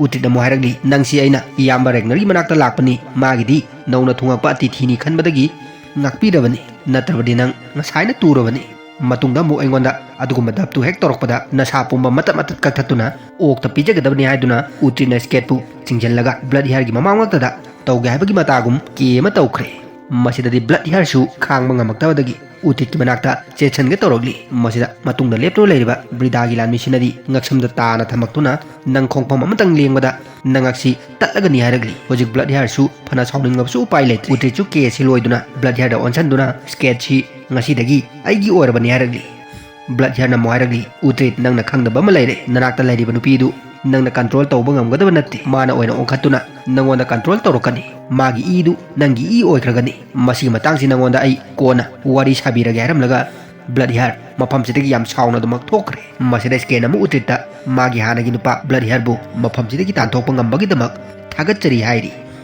ꯎꯇ꯭ꯔꯤꯠꯅ ꯑꯃꯨꯛ ꯍꯥꯏꯔꯛꯂꯤ, "ꯅꯪꯁꯤ ꯑꯩꯅ ꯏꯌꯥꯝꯕ ꯔꯦꯒꯅꯔꯒꯤ ꯃꯅꯥꯛꯇ ꯂꯥꯛꯄꯅꯤ, ꯃꯥꯒꯤꯗꯤ ꯅꯧꯅ ꯊꯨꯡꯉꯛꯄ ꯑꯇꯤꯊꯤꯅꯤ ꯈꯟꯕꯗꯒꯤ ꯉꯥꯛꯄꯤꯔꯕꯅꯤ, ꯅꯠꯇ꯭ꯔꯕꯗꯤ ꯅꯪ ꯉꯁꯥꯏꯅ ꯇꯨꯔꯕꯅꯤ꯫ ꯃꯇꯨꯡꯗ ꯑꯃꯨꯛ ꯑꯩꯉꯣꯟꯗ ꯑꯗꯨꯒꯨꯝꯕ ꯗꯞꯇꯨ ꯍꯦꯛ ꯇꯧꯔꯛꯄꯗ ꯅꯁꯥ ꯄꯨꯝꯕ ꯃꯇꯠ ꯃꯇꯠ ꯀꯛꯊꯠꯇꯨꯅ ꯑꯣꯛꯇ ꯄꯤꯖꯒꯗꯕꯅꯤ" ꯍꯥꯏꯗꯨꯅ ꯎꯇ꯭ꯔꯤꯠꯅ ꯁ꯭ꯀꯦꯠꯄꯨ ꯆꯤꯡꯁꯤꯜꯂꯒ ꯕ꯭ꯂꯠ ꯍꯤꯌꯥꯔꯒꯤ ꯃꯃꯥꯡꯃꯛꯇꯗ ꯇꯧꯒꯦ ꯍꯥꯏꯕꯒꯤ ꯃꯇꯥꯒꯨꯝ ꯀꯦ ꯑꯃ ꯇꯧꯈ꯭ꯔꯦ꯫ ꯃꯁꯤꯗꯗꯤ ꯕ꯭ꯂꯠ ꯍꯤꯌꯥꯔꯁꯨ ꯈꯥꯡꯕ ꯉꯝꯃꯛꯇꯕꯗꯒꯤ ꯎꯇ꯭ꯔꯤꯠꯀꯤ ꯃꯅꯥꯛꯇ ꯆꯦꯟꯁꯤꯟꯒꯦ ꯇꯧꯔꯛꯂꯤ꯫ ꯃꯁꯤꯗ ꯃꯇꯨꯡꯗ ꯂꯦꯞꯇꯨꯅ ꯂꯩꯔꯤꯕ ꯕ꯭ꯔꯤꯗꯥꯒꯤ ꯂꯥꯟꯃꯤꯁꯤꯅꯗꯤ ꯉꯛꯁꯝꯗ ꯇꯥꯅ ꯊꯝꯃꯛꯇꯨꯅ, "ꯅꯪ ꯈꯣꯡꯐꯝ ꯑꯃꯇꯪ ꯂꯦꯡꯕꯗ ꯅꯉꯛꯁꯤ ꯇꯠꯂꯒꯅꯤ" ꯍꯥꯏꯔꯛꯂꯤ꯫ ꯍꯧꯖꯤꯛ ꯕ꯭ꯂꯠ ꯍꯤꯌꯥꯔꯁꯨ ꯐꯅ ꯁꯥꯎꯅꯤꯡꯂꯕꯁꯨ ꯎꯄꯥꯏ ꯂꯩꯇ꯭ꯔꯦ꯫ ꯎꯇ꯭ꯔꯤꯠꯁꯨ ꯀꯦ ꯑꯁꯤ ꯂꯣꯏꯗꯨꯅ ꯕ꯭ꯂꯠ ꯍꯤꯌꯥꯔꯗ ꯑꯣꯟꯁꯤꯟꯗꯨꯅ, "ꯁ꯭ꯀꯦꯠꯁꯤ ꯉꯁꯤꯗꯒꯤ ꯑꯩꯒꯤ ꯑꯣꯏꯔꯕꯅꯤ" ꯍꯥꯏꯔꯛꯂꯤ꯫ ꯕ꯭ꯂꯠ ꯍꯤꯌꯥꯔꯅ ꯑꯃꯨꯛ ꯍꯥꯏꯔꯛꯂꯤ, "ꯎꯇ꯭ꯔꯤꯠ, ꯅꯪꯅ ꯈꯪꯗꯕ ꯑꯃ ꯂꯩꯔꯦ꯫ ꯅꯅꯥꯛꯇ ꯂꯩꯔꯤꯕ ꯅꯨꯄꯤꯗꯨ ꯅꯪꯅ ꯀꯟꯇ꯭ꯔꯣꯜ ꯇꯧꯕ ꯉꯝꯒꯗꯕ ꯅꯠꯇꯦ꯫ ꯃꯥꯅ ꯑꯣꯏꯅ ꯑꯣꯟꯈꯠꯇꯨꯅ ꯅꯪꯉꯣꯟꯗ ꯀꯟꯇ꯭ꯔꯣꯜ ꯇꯧꯔꯛꯀꯅꯤ꯫ ꯃꯥꯒꯤ ꯏꯗꯨ ꯅꯪꯒꯤ ꯏ ꯑꯣꯏꯈ꯭ꯔꯒꯅꯤ꯫ ꯃꯁꯤꯒꯤ ꯃꯇꯥꯡꯁꯤ ꯅꯪꯉꯣꯟꯗ ꯑꯩ ꯀꯣꯟꯅ ꯋꯥꯔꯤ ꯁꯥꯕꯤꯔꯒꯦ" ꯍꯥꯏꯔꯝꯂꯒ ꯕ꯭ꯂꯠ ꯍꯤꯌꯥꯔ ꯃꯐꯝꯁꯤꯗꯒꯤ ꯌꯥꯝ ꯁꯥꯎꯅ ꯑꯗꯨꯃꯛ ꯊꯣꯛꯈ꯭ꯔꯦ꯫ ꯃꯁꯤꯗ ꯁ꯭ꯀꯦꯠꯅ ꯑꯃꯨꯛ ꯎꯇ꯭ꯔꯤꯠꯇ ꯃꯥꯒꯤ ꯍꯥꯟꯅꯒꯤ ꯅꯨꯄꯥ ꯕ꯭ꯂꯠ ꯍꯤꯌꯥꯔꯕꯨ ꯃꯐꯝꯁꯤꯗꯒꯤ ꯇꯥꯟꯊꯣꯛꯄ ꯉꯝꯕꯒꯤꯗꯃꯛ ꯊꯥꯒꯠꯆꯔꯤ ꯍꯥꯏꯔꯤ꯫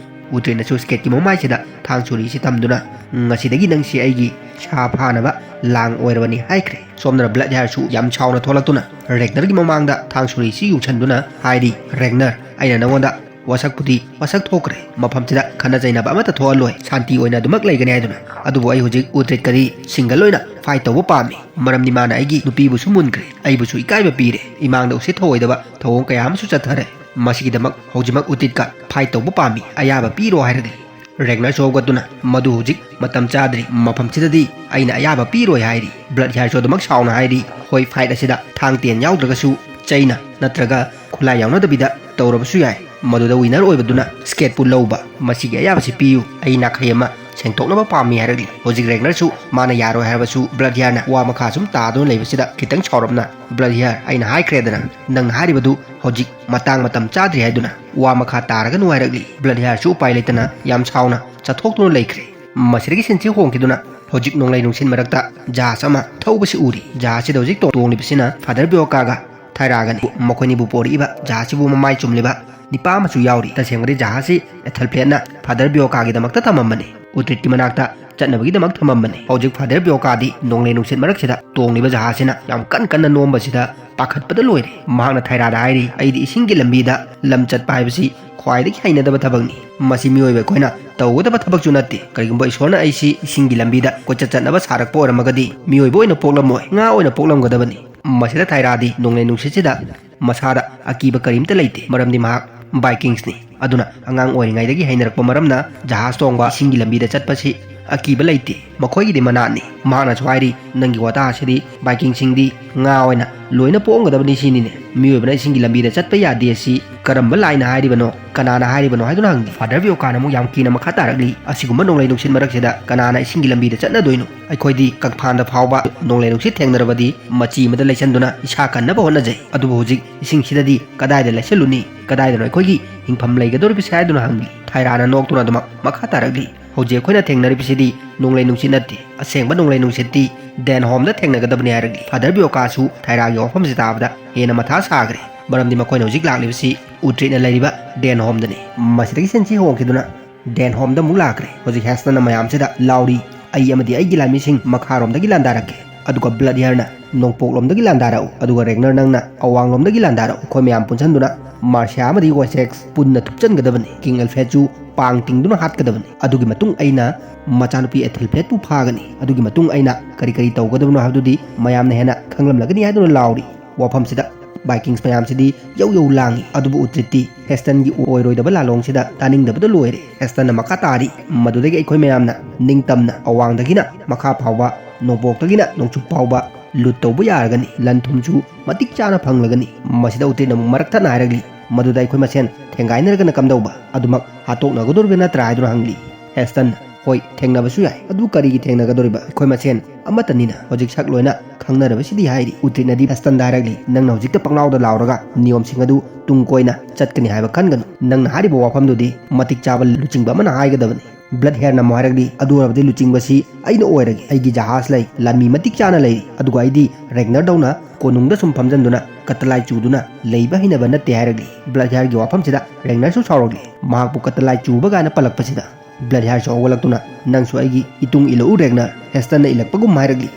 ꯎꯇ꯭ꯔꯤꯠꯅꯁꯨ ꯁ꯭ꯀꯦꯠꯀꯤ ꯃꯃꯥꯏꯁꯤꯗ ꯊꯥꯡ ꯁꯣꯔꯤꯁꯤ ꯊꯝꯗꯨꯅ, "ꯉꯁꯤꯗꯒꯤ ꯅꯪꯁꯤ ꯑꯩꯒꯤ ꯁꯥ ꯐꯥꯅꯕ ꯂꯥꯡ ꯑꯣꯏꯔꯕꯅꯤ" ꯍꯥꯏꯈ꯭ꯔꯦ꯫ ꯁꯣꯝꯗꯅ ꯕ꯭ꯂꯠ ꯍꯤꯌꯥꯔꯁꯨ ꯌꯥꯝ ꯁꯥꯎꯅ ꯊꯣꯛꯂꯛꯇꯨꯅ ꯔꯦꯒꯅꯔꯒꯤ ꯃꯃꯥꯡꯗ ꯊꯥꯡ ꯁꯣꯔꯤꯁꯤ ꯌꯨꯡꯁꯟꯗꯨꯅ ꯍꯥꯏꯔꯤ, "ꯔꯦꯒꯅꯔ, ꯑꯩꯅ ꯅꯪꯉꯣꯟꯗ ꯋꯥꯁꯛꯄꯨꯗꯤ ꯋꯥꯁꯛ ꯊꯣꯛꯈ꯭ꯔꯦ, ꯃꯐꯝꯁꯤꯗ ꯈꯠꯅ ꯆꯩꯅꯕ ꯑꯃꯠꯇ ꯊꯣꯛꯍꯜꯂꯣꯏ, ꯁꯥꯟꯇꯤ ꯑꯣꯏꯅ ꯑꯗꯨꯃꯛ ꯂꯩꯒꯅꯤ ꯍꯥꯏꯗꯨꯅ꯫ ꯑꯗꯨꯕꯨ ꯑꯩ ꯍꯧꯖꯤꯛ ꯎꯇ꯭ꯔꯤꯠꯀꯗꯤ ꯁꯤꯡꯒꯜ ꯑꯣꯏꯅ ꯐꯥꯏꯠ ꯇꯧꯕ ꯄꯥꯝꯃꯤ, ꯃꯔꯝꯗꯤ ꯃꯥꯅ ꯑꯩꯒꯤ ꯅꯨꯄꯤꯕꯨꯁꯨ ꯃꯨꯟꯈ꯭ꯔꯦ, ꯑꯩꯕꯨꯁꯨ ꯏꯀꯥꯏꯕ ꯄꯤꯔꯦ, ꯏꯃꯥꯡꯗ ꯎꯁꯤꯠ ꯊꯑꯣꯏꯗꯕ ꯊꯧꯑꯣꯡ ꯀꯌꯥ ꯑꯃꯁꯨ ꯆꯠꯊꯔꯦ꯫ ꯃꯁꯤꯒꯤꯗꯃꯛ ꯍꯧꯖꯤꯛꯃꯛ ꯎꯇ꯭ꯔꯤꯠꯀ ꯐꯥꯏꯠ ꯇꯧꯕ ꯄꯥꯝꯃꯤ, ꯑꯌꯥꯕ ꯄꯤꯔꯣ" ꯍꯥꯏꯔꯛꯂꯤ꯫ ꯔꯦꯒꯅꯔꯁꯨ ꯍꯧꯒꯠꯇꯨꯅ, "ꯃꯗꯨ ꯍꯧꯖꯤꯛ ꯃꯇꯝ ꯆꯥꯗ꯭ꯔꯤ, ꯃꯐꯝꯁꯤꯗꯗꯤ ꯑꯩꯅ ꯑꯌꯥꯕ ꯄꯤꯔꯣꯏ" ꯍꯥꯏꯔꯤ꯫ ꯕ꯭ꯂꯠ ꯍꯤꯌꯥꯔꯁꯨ ꯑꯗꯨꯃꯛ ꯁꯥꯎꯅ ꯍꯥꯏꯔꯤ, "ꯍꯣꯏ, ꯐꯥꯏꯠ ꯑꯁꯤꯗ ꯊꯥꯡ ꯇꯦꯟ ꯌꯥꯎꯗ꯭ꯔꯒꯁꯨ ꯆꯩꯅ ꯅꯠꯇ꯭ꯔꯒ ꯈꯨꯠꯂꯥꯏ ꯌꯥꯎꯅꯗꯕꯤꯗ ꯇꯧꯔꯕꯁꯨ ꯌꯥꯏ, ꯃꯗꯨꯗ ꯋꯤꯅꯔ ꯑꯣꯏꯕꯗꯨꯅ ꯁ꯭ꯀꯦꯠꯄꯨ ꯂꯧꯕ꯫ "ꯃꯁꯤꯒꯤ ꯑꯌꯥꯕꯁꯤ ꯄꯤꯌꯨ, ꯑꯩ ꯅꯥꯈꯩ ꯑꯃ ꯁꯦꯡꯗꯣꯛꯅꯕ ꯄꯥꯝꯃꯤ" ꯍꯥꯏꯔꯛꯂꯤ꯫ ꯍꯧꯖꯤꯛ ꯔꯦꯒꯅꯔꯁꯨ ꯃꯥꯅ ꯌꯥꯔꯣꯏ ꯍꯥꯏꯔꯕꯁꯨ ꯕ꯭ꯂꯠ ꯍꯤꯌꯥꯔꯅ ꯋꯥ ꯃꯈꯥ ꯁꯨꯝ ꯇꯥꯗꯨꯅ ꯂꯩꯕꯁꯤꯗ ꯈꯤꯇꯪ ꯁꯥꯎꯔꯞꯅ, "ꯕ꯭ꯂꯠ ꯍꯤꯌꯥꯔ, ꯑꯩꯅ ꯍꯥꯏꯈ꯭ꯔꯦꯗꯅ, ꯅꯪꯅ ꯍꯥꯏꯔꯤꯕꯗꯨ ꯍꯧꯖꯤꯛ ꯃꯇꯥꯡ ꯃꯇꯝ ꯆꯥꯗ꯭ꯔꯤ ꯍꯥꯏꯗꯨꯅ, ꯋꯥ ꯃꯈꯥ ꯇꯥꯔꯒꯅꯨ" ꯍꯥꯏꯔꯛꯂꯤ꯫ ꯕ꯭ꯂꯠ ꯍꯤꯌꯥꯔꯁꯨ ꯎꯄꯥꯏ ꯂꯩꯇꯅ ꯌꯥꯝ ꯁꯥꯎꯅ ꯆꯠꯊꯣꯛꯇꯨꯅ ꯂꯩꯈ꯭ꯔꯦ꯫ ꯃꯁꯤꯗꯒꯤ ꯁꯤꯟꯁꯤ ꯍꯣꯡꯈꯤꯗꯨꯅ ꯍꯧꯖꯤꯛ ꯅꯣꯡꯂꯩ ꯅꯨꯡꯁꯤꯠ ꯃꯔꯛꯇ ꯖꯍꯥꯖ ꯑꯃ ꯊꯧꯕꯁꯤ ꯎꯔꯤ꯫ ꯖꯍꯥꯖꯁꯤꯗ ꯍꯧꯖꯤꯛ ꯇꯣꯡꯂꯤꯕꯁꯤꯅ ꯐꯥꯗꯔ ꯕꯤꯌꯣꯀꯥꯒ ꯊꯥꯏꯔꯥꯒꯅꯤ꯫ ꯃꯈꯣꯏꯅꯤꯕꯨ ꯄꯣꯔꯛꯏꯕ ꯖꯍꯥꯖꯁꯤꯕꯨ ꯃꯃꯥꯏ ꯆꯨꯝꯂꯤꯕ ꯅꯤꯄꯥ ꯑꯃꯁꯨ ꯌꯥꯎꯔꯤ꯫ ꯇꯁꯦꯡꯕꯗꯤ ꯖꯍꯥꯖꯁꯤ ꯑꯦꯊꯜꯐ꯭ꯔꯦꯗꯅ ꯐꯥꯗꯔ ꯕꯤꯌꯣꯀꯥꯒꯤꯗꯃꯛꯇ ꯊꯝꯃꯝꯕꯅꯤ, ꯎꯇ꯭ꯔꯤꯠꯀꯤ ꯃꯅꯥꯛꯇ ꯆꯠꯅꯕꯒꯤꯗꯃꯛ ꯊꯝꯃꯝꯕꯅꯤ꯫ ꯍꯧꯖꯤꯛ ꯐꯥꯗꯔ ꯕꯤꯌꯣꯀꯥꯗꯤ ꯅꯣꯡꯂꯩ ꯅꯨꯡꯁꯤꯠ ꯃꯔꯛꯁꯤꯗ ꯇꯣꯡꯂꯤꯕ ꯖꯍꯥꯖꯁꯤꯅ ꯌꯥꯝ ꯀꯟ ꯀꯟꯅ ꯅꯣꯝꯕꯁꯤꯗ ꯄꯥꯈꯠꯄꯗ ꯂꯣꯏꯔꯦ꯫ ꯃꯍꯥꯛꯅ ꯊꯥꯏꯔꯥꯗ ꯍꯥꯏꯔꯤ, "ꯑꯩꯗꯤ ꯏꯁꯤꯡꯒꯤ ꯂꯝꯕꯤꯗ ꯂꯝ ꯆꯠꯄ ꯍꯥꯏꯕꯁꯤ ꯈ꯭ꯋꯥꯏꯗꯒꯤ ꯍꯩꯅꯗꯕ ꯊꯕꯛꯅꯤ꯫ ꯃꯁꯤ ꯃꯤꯑꯣꯏꯕ ꯑꯩꯈꯣꯏꯅ ꯇꯧꯒꯗꯕ ꯊꯕꯛꯁꯨ ꯅꯠꯇꯦ꯫ ꯀꯔꯤꯒꯨꯝꯕ ꯏꯁꯣꯔꯅ ꯑꯩꯁꯤ ꯏꯁꯤꯡꯒꯤ ꯂꯝꯕꯤꯗ ꯀꯣꯏꯆꯠ ꯆꯠꯅꯕ ꯁꯥꯔꯛꯄ ꯑꯣꯏꯔꯝꯃꯒꯗꯤ ꯃꯤꯑꯣꯏꯕ ꯑꯣꯏꯅ ꯄꯣꯛꯂꯝꯃꯣꯏ, ꯉꯥ ꯑꯣꯏꯅ ꯄꯣꯛꯂꯝꯒꯗꯕꯅꯤ"꯫ ꯃꯁꯤꯗ ꯊꯥꯏꯔꯥꯗꯤ ꯅꯣꯡꯂꯩ ꯅꯨꯡꯁꯤꯠꯁꯤꯗ ꯃꯁꯥꯗ ꯑꯀꯤꯕ ꯀꯔꯤꯝꯇ ꯂꯩꯇꯦ, ꯃꯔꯝꯗꯤ ꯃꯍꯥꯛ ꯕꯥꯏꯀꯤꯡꯁꯅꯤ꯫ ꯑꯗꯨꯅ ꯑꯉꯥꯡ ꯑꯣꯏꯔꯤꯉꯩꯗꯒꯤ ꯍꯩꯅꯔꯛꯄ ꯃꯔꯝꯅ ꯖꯍꯥꯖ ꯇꯣꯡꯕ, ꯏꯁꯤꯡꯒꯤ ꯂꯝꯕꯤꯗ ꯆꯠꯄꯁꯤ ꯑꯀꯤꯕ ꯂꯩꯇꯦ꯫ ꯃꯈꯣꯏꯒꯤꯗꯤ ꯃꯅꯥꯠꯅꯤ꯫ ꯃꯍꯥꯛꯅꯁꯨ ꯍꯥꯏꯔꯤ, "ꯅꯪꯒꯤ ꯋꯥꯇꯥ ꯑꯁꯤꯗꯤ ꯕꯥꯏꯀꯤꯡꯁꯤꯡꯗꯤ ꯉꯥ ꯑꯣꯏꯅ ꯂꯣꯏꯅ ꯄꯣꯛꯑꯝꯒꯗꯕꯅꯤ ꯁꯤꯅꯤꯅꯦ꯫ ꯃꯤꯑꯣꯏꯕꯅ ꯏꯁꯤꯡꯒꯤ ꯂꯝꯕꯤꯗ ꯆꯠꯄ ꯌꯥꯗꯦ ꯑꯁꯤ ꯀꯔꯝꯕ ꯂꯥꯏꯅ ꯍꯥꯏꯔꯤꯕꯅꯣ? ꯀꯅꯥꯅ ꯍꯥꯏꯔꯤꯕꯅꯣ?" ꯍꯥꯏꯗꯨꯅ ꯍꯪꯂꯤ꯫ ꯐꯥꯗꯔ ꯕꯤꯌꯣꯀꯥꯅ ꯑꯃꯨꯛ ꯌꯥꯝ ꯀꯤꯅ ꯃꯈꯥ ꯇꯥꯔꯛꯂꯤ, "ꯑꯁꯤꯒꯨꯝꯕ ꯅꯣꯡꯂꯩ ꯅꯨꯡꯁꯤꯠ ꯃꯔꯛꯁꯤꯗ ꯀꯅꯥꯅ ꯏꯁꯤꯡꯒꯤ ꯂꯝꯕꯤꯗ ꯆꯠꯅꯗꯣꯏꯅꯣ? ꯑꯩꯈꯣꯏꯗꯤ ꯀꯪꯐꯥꯟꯗ ꯐꯥꯎꯕ ꯅꯣꯡꯂꯩ ꯅꯨꯡꯁꯤꯠ ꯊꯦꯡꯅꯔꯕꯗꯤ ꯃꯆꯤ ꯑꯃꯗ ꯂꯩꯁꯟꯗꯨꯅ ꯏꯁꯥ ꯀꯟꯅꯕ ꯍꯣꯠꯅꯖꯩ꯫ ꯑꯗꯨꯕꯨ ꯍꯧꯖꯤꯛ ꯏꯁꯤꯡꯁꯤꯗꯗꯤ ꯀꯗꯥꯏꯗ ꯂꯩꯁꯜꯂꯨꯅꯤ? ꯀꯗꯥꯏꯗꯅꯣ ꯑꯩꯈꯣꯏꯒꯤ ꯍꯤꯡꯐꯝ ꯂꯩꯒꯗꯧꯔꯤꯕꯁꯦ?" ꯍꯥꯏꯗꯨꯅ ꯍꯪꯂꯤ꯫ ꯊꯥꯏꯔꯥꯅ ꯅꯣꯛꯇꯨꯅ ꯑꯗꯨꯃꯛ ꯃꯈꯥ ꯇꯥꯔꯛꯂꯤ, "ꯍꯧꯖꯤꯛ ꯑꯩꯈꯣꯏꯅ ꯊꯦꯡꯅꯔꯤꯕꯁꯤꯗꯤ ꯅꯣꯡꯂꯩ ꯅꯨꯡꯁꯤꯠ ꯅꯠꯇꯦ꯫ ꯑꯁꯦꯡꯕ ꯅꯣꯡꯂꯩ ꯅꯨꯡꯁꯤꯠꯇꯤ ꯗꯦꯟ ꯍꯣꯝꯗ ꯊꯦꯡꯅꯒꯗꯕꯅꯤ" ꯍꯥꯏꯔꯛꯂꯤ꯫ ꯐꯥꯗꯔ ꯕꯤꯌꯣꯀꯥꯁꯨ ꯊꯥꯏꯔꯥꯒꯤ ꯋꯥꯐꯝꯁꯤ ꯇꯥꯕꯗ ꯍꯦꯟꯅ ꯃꯊꯥ ꯁꯥꯈ꯭ꯔꯦ, ꯃꯔꯝꯗꯤ ꯃꯈꯣꯏꯅ ꯍꯧꯖꯤꯛ ꯂꯥꯛꯂꯤꯕꯁꯤ ꯎꯇ꯭ꯔꯤꯠꯅ ꯂꯩꯔꯤꯕ ꯗꯦꯟ ꯍꯣꯝꯗꯅꯤ꯫ ꯃꯁꯤꯗꯒꯤ ꯁꯤꯟꯁꯤ ꯍꯣꯡꯈꯤꯗꯨꯅ ꯗꯦꯟ ꯍꯣꯝꯗ ꯑꯃꯨꯛ ꯂꯥꯛꯈ꯭ꯔꯦ꯫ ꯍꯧꯖꯤꯛ ꯍꯦꯁꯇꯟꯅ ꯃꯌꯥꯝꯁꯤꯗ ꯂꯥꯎꯔꯤ, "ꯑꯩ ꯑꯃꯗꯤ ꯑꯩꯒꯤ ꯂꯥꯟꯃꯤꯁꯤꯡ ꯃꯈꯥꯔꯣꯝꯗꯒꯤ ꯂꯥꯟꯗꯥꯔꯛꯀꯦ, ꯑꯗꯨꯒ ꯕ꯭ꯂꯠ ꯍꯤꯌꯔꯅ ꯅꯣꯡꯄꯣꯛꯂꯣꯝꯗꯒꯤ ꯂꯥꯟꯗꯥꯔꯛꯎ, ꯑꯗꯨꯒ ꯔꯦꯒꯅꯔ ꯅꯪꯅ ꯑꯋꯥꯡꯂꯣꯝꯗꯒꯤ ꯂꯥꯟꯗꯥꯔꯛꯎ꯫ ꯑꯩꯈꯣꯏ ꯃꯌꯥꯝ ꯄꯨꯟꯁꯤꯟꯗꯨꯅ ꯃꯥꯔꯁꯤꯌꯥ ꯑꯃꯗꯤ ꯋꯦꯁꯦꯛꯁ ꯄꯨꯟꯅ ꯊꯨꯞꯆꯟꯒꯗꯕꯅꯤ꯫ ꯀꯤꯡ ꯑꯦꯜꯐ꯭ꯔꯦꯗꯁꯨ ꯄꯥꯡ ꯇꯤꯡꯗꯨꯅ ꯍꯥꯠꯀꯗꯕꯅꯤ꯫ ꯑꯗꯨꯒꯤ ꯃꯇꯨꯡ ꯑꯩꯅ ꯃꯆꯥꯅꯨꯄꯤ ꯑꯦꯊꯦꯜꯐ꯭ꯔꯦꯗꯄꯨ ꯐꯥꯒꯅꯤ꯫ ꯑꯗꯨꯒꯤ ꯃꯇꯨꯡ ꯑꯩꯅ ꯀꯔꯤ ꯀꯔꯤ ꯇꯧꯒꯗꯕꯅꯣ ꯍꯥꯏꯕꯗꯨꯗꯤ ꯃꯌꯥꯝꯅ ꯍꯦꯟꯅ ꯈꯪꯂꯝꯂꯒꯅꯤ" ꯍꯥꯏꯗꯨꯅ ꯂꯥꯎꯔꯤ꯫ ꯋꯥꯐꯝꯁꯤꯗ ꯕꯥꯏꯀꯤꯡꯁ ꯃꯌꯥꯝꯁꯤꯗꯤ ꯌꯧ ꯌꯧ ꯂꯥꯡꯏ꯫ ꯑꯗꯨꯕꯨ ꯎꯇ꯭ꯔꯤꯠꯇꯤ ꯍꯦꯁꯇꯟꯒꯤ ꯑꯣꯏꯔꯣꯏꯗꯕ ꯂꯥꯂꯣꯡꯁꯤꯗ ꯇꯥꯅꯤꯡꯗꯕꯗ ꯂꯣꯏꯔꯦ꯫ ꯍꯦꯁꯇꯟꯅ ꯃꯈꯥ ꯇꯥꯔꯤ, "ꯃꯗꯨꯗꯒꯤ ꯑꯩꯈꯣꯏ ꯃꯌꯥꯝꯅ ꯅꯤꯡꯇꯝꯅ ꯑꯋꯥꯡꯗꯒꯤꯅ ꯃꯈꯥ ꯐꯥꯎꯕ, ꯅꯣꯡꯄꯣꯛꯇꯒꯤꯅ ꯅꯣꯡꯆꯨꯞ ꯐꯥꯎꯕ ꯂꯨꯠ ꯇꯧꯕ ꯌꯥꯔꯒꯅꯤ꯫ ꯂꯟ ꯊꯨꯝꯁꯨ ꯃꯇꯤꯛ ꯆꯥꯅ ꯐꯪꯂꯒꯅꯤ"꯫ ꯃꯁꯤꯗ ꯎꯇ꯭ꯔꯤꯠꯅ ꯑꯃꯨꯛ ꯃꯔꯛ ꯊꯠꯅ ꯍꯥꯏꯔꯛꯂꯤ, ꯃꯗꯨꯗ ꯑꯩꯈꯣꯏ ꯃꯁꯦꯟ ꯊꯦꯡꯒꯥꯏꯅꯔꯒꯅ ꯀꯝꯗꯧꯕ? ꯑꯗꯨꯃꯛ ꯍꯥꯠꯇꯣꯛꯅꯒꯗꯧꯔꯤꯕ ꯅꯠꯇ꯭ꯔꯥ ꯍꯥꯏꯗꯨꯅ ꯍꯪꯂꯤ꯫ ꯍꯦꯁꯇꯟ, ꯍꯣꯏ, ꯊꯦꯡꯅꯕꯁꯨ ꯌꯥꯏ꯫ ꯑꯗꯨ ꯀꯔꯤꯒꯤ ꯊꯦꯡꯅꯒꯗꯧꯔꯤꯕ? ꯑꯩꯈꯣꯏ ꯃꯁꯦꯟ ꯑꯃꯠꯇꯅꯤꯅ ꯍꯧꯖꯤꯛ ꯁꯛ ꯂꯣꯏꯅ ꯈꯪꯅꯔꯕꯁꯤꯗꯤ ꯍꯥꯏꯔꯤ꯫ ꯎꯇ꯭ꯔꯤꯠꯅꯗꯤ ꯍꯦꯁꯇꯟꯗ ꯍꯥꯏꯔꯛꯂꯤ, "ꯅꯪꯅ ꯍꯧꯖꯤꯛꯇ ꯄꯪꯂꯥꯎꯗ ꯂꯥꯎꯔꯒ ꯅꯤꯌꯣꯝꯁꯤꯡ ꯑꯗꯨ ꯇꯨꯡ ꯀꯣꯏꯅ ꯆꯠꯀꯅꯤ ꯍꯥꯏꯕ ꯈꯟꯒꯅꯨ꯫ ꯅꯪꯅ ꯍꯥꯏꯔꯤꯕ ꯋꯥꯐꯝꯗꯨꯗꯤ ꯃꯇꯤꯛ ꯆꯥꯕ ꯂꯨꯆꯤꯡꯕ ꯑꯃꯅ ꯍꯥꯏꯒꯗꯕꯅꯤ꯫ ꯕ꯭ꯂꯠ ꯍꯦꯌꯔꯅ ꯑꯃꯨꯛ ꯍꯥꯏꯔꯛꯂꯤ, "ꯑꯗꯨ ꯑꯣꯏꯔꯕꯗꯤ ꯂꯨꯆꯤꯡꯕꯁꯤ ꯑꯩꯅ ꯑꯣꯏꯔꯒꯦ꯫ ꯑꯩꯒꯤ ꯖꯍꯥꯖ ꯂꯩ, ꯂꯥꯟꯃꯤ ꯃꯇꯤꯛ ꯆꯥꯅ ꯂꯩꯔꯤ, ꯑꯗꯨꯒ ꯑꯩꯗꯤ ꯔꯦꯒꯅꯔꯗꯧꯅ ꯀꯣꯅꯨꯡꯗ ꯁꯨꯝ ꯐꯝꯖꯟꯗꯨꯅ ꯀꯇꯂꯥꯏ ꯆꯨꯗꯨꯅ ꯂꯩꯕ ꯍꯩꯅꯕ ꯅꯠꯇꯦ" ꯍꯥꯏꯔꯛꯂꯤ꯫ ꯕ꯭ꯂꯠ ꯍꯦꯌꯔꯒꯤ ꯋꯥꯐꯝꯁꯤꯗ ꯔꯦꯒꯅꯔꯁꯨ ꯁꯥꯎꯔꯛꯂꯤ꯫ ꯃꯍꯥꯛꯄꯨ ꯀꯇꯂꯥꯏ ꯆꯨꯕ ꯀꯥꯏꯅ ꯄꯜꯂꯛꯄꯁꯤꯗ ꯕ꯭ꯂꯠ ꯍꯦꯌꯔꯁꯨ ꯍꯧꯒꯠꯂꯛꯇꯨꯅ, "ꯅꯪꯁꯨ ꯑꯩꯒꯤ ꯏꯇꯨꯡ ꯏꯜꯂꯛꯎ ꯔꯦꯒꯅꯔ", ꯍꯦꯁꯇꯟꯅ ꯏꯜꯂꯛꯄꯒꯨꯝ ꯍꯥꯏꯔꯛꯂꯤ꯫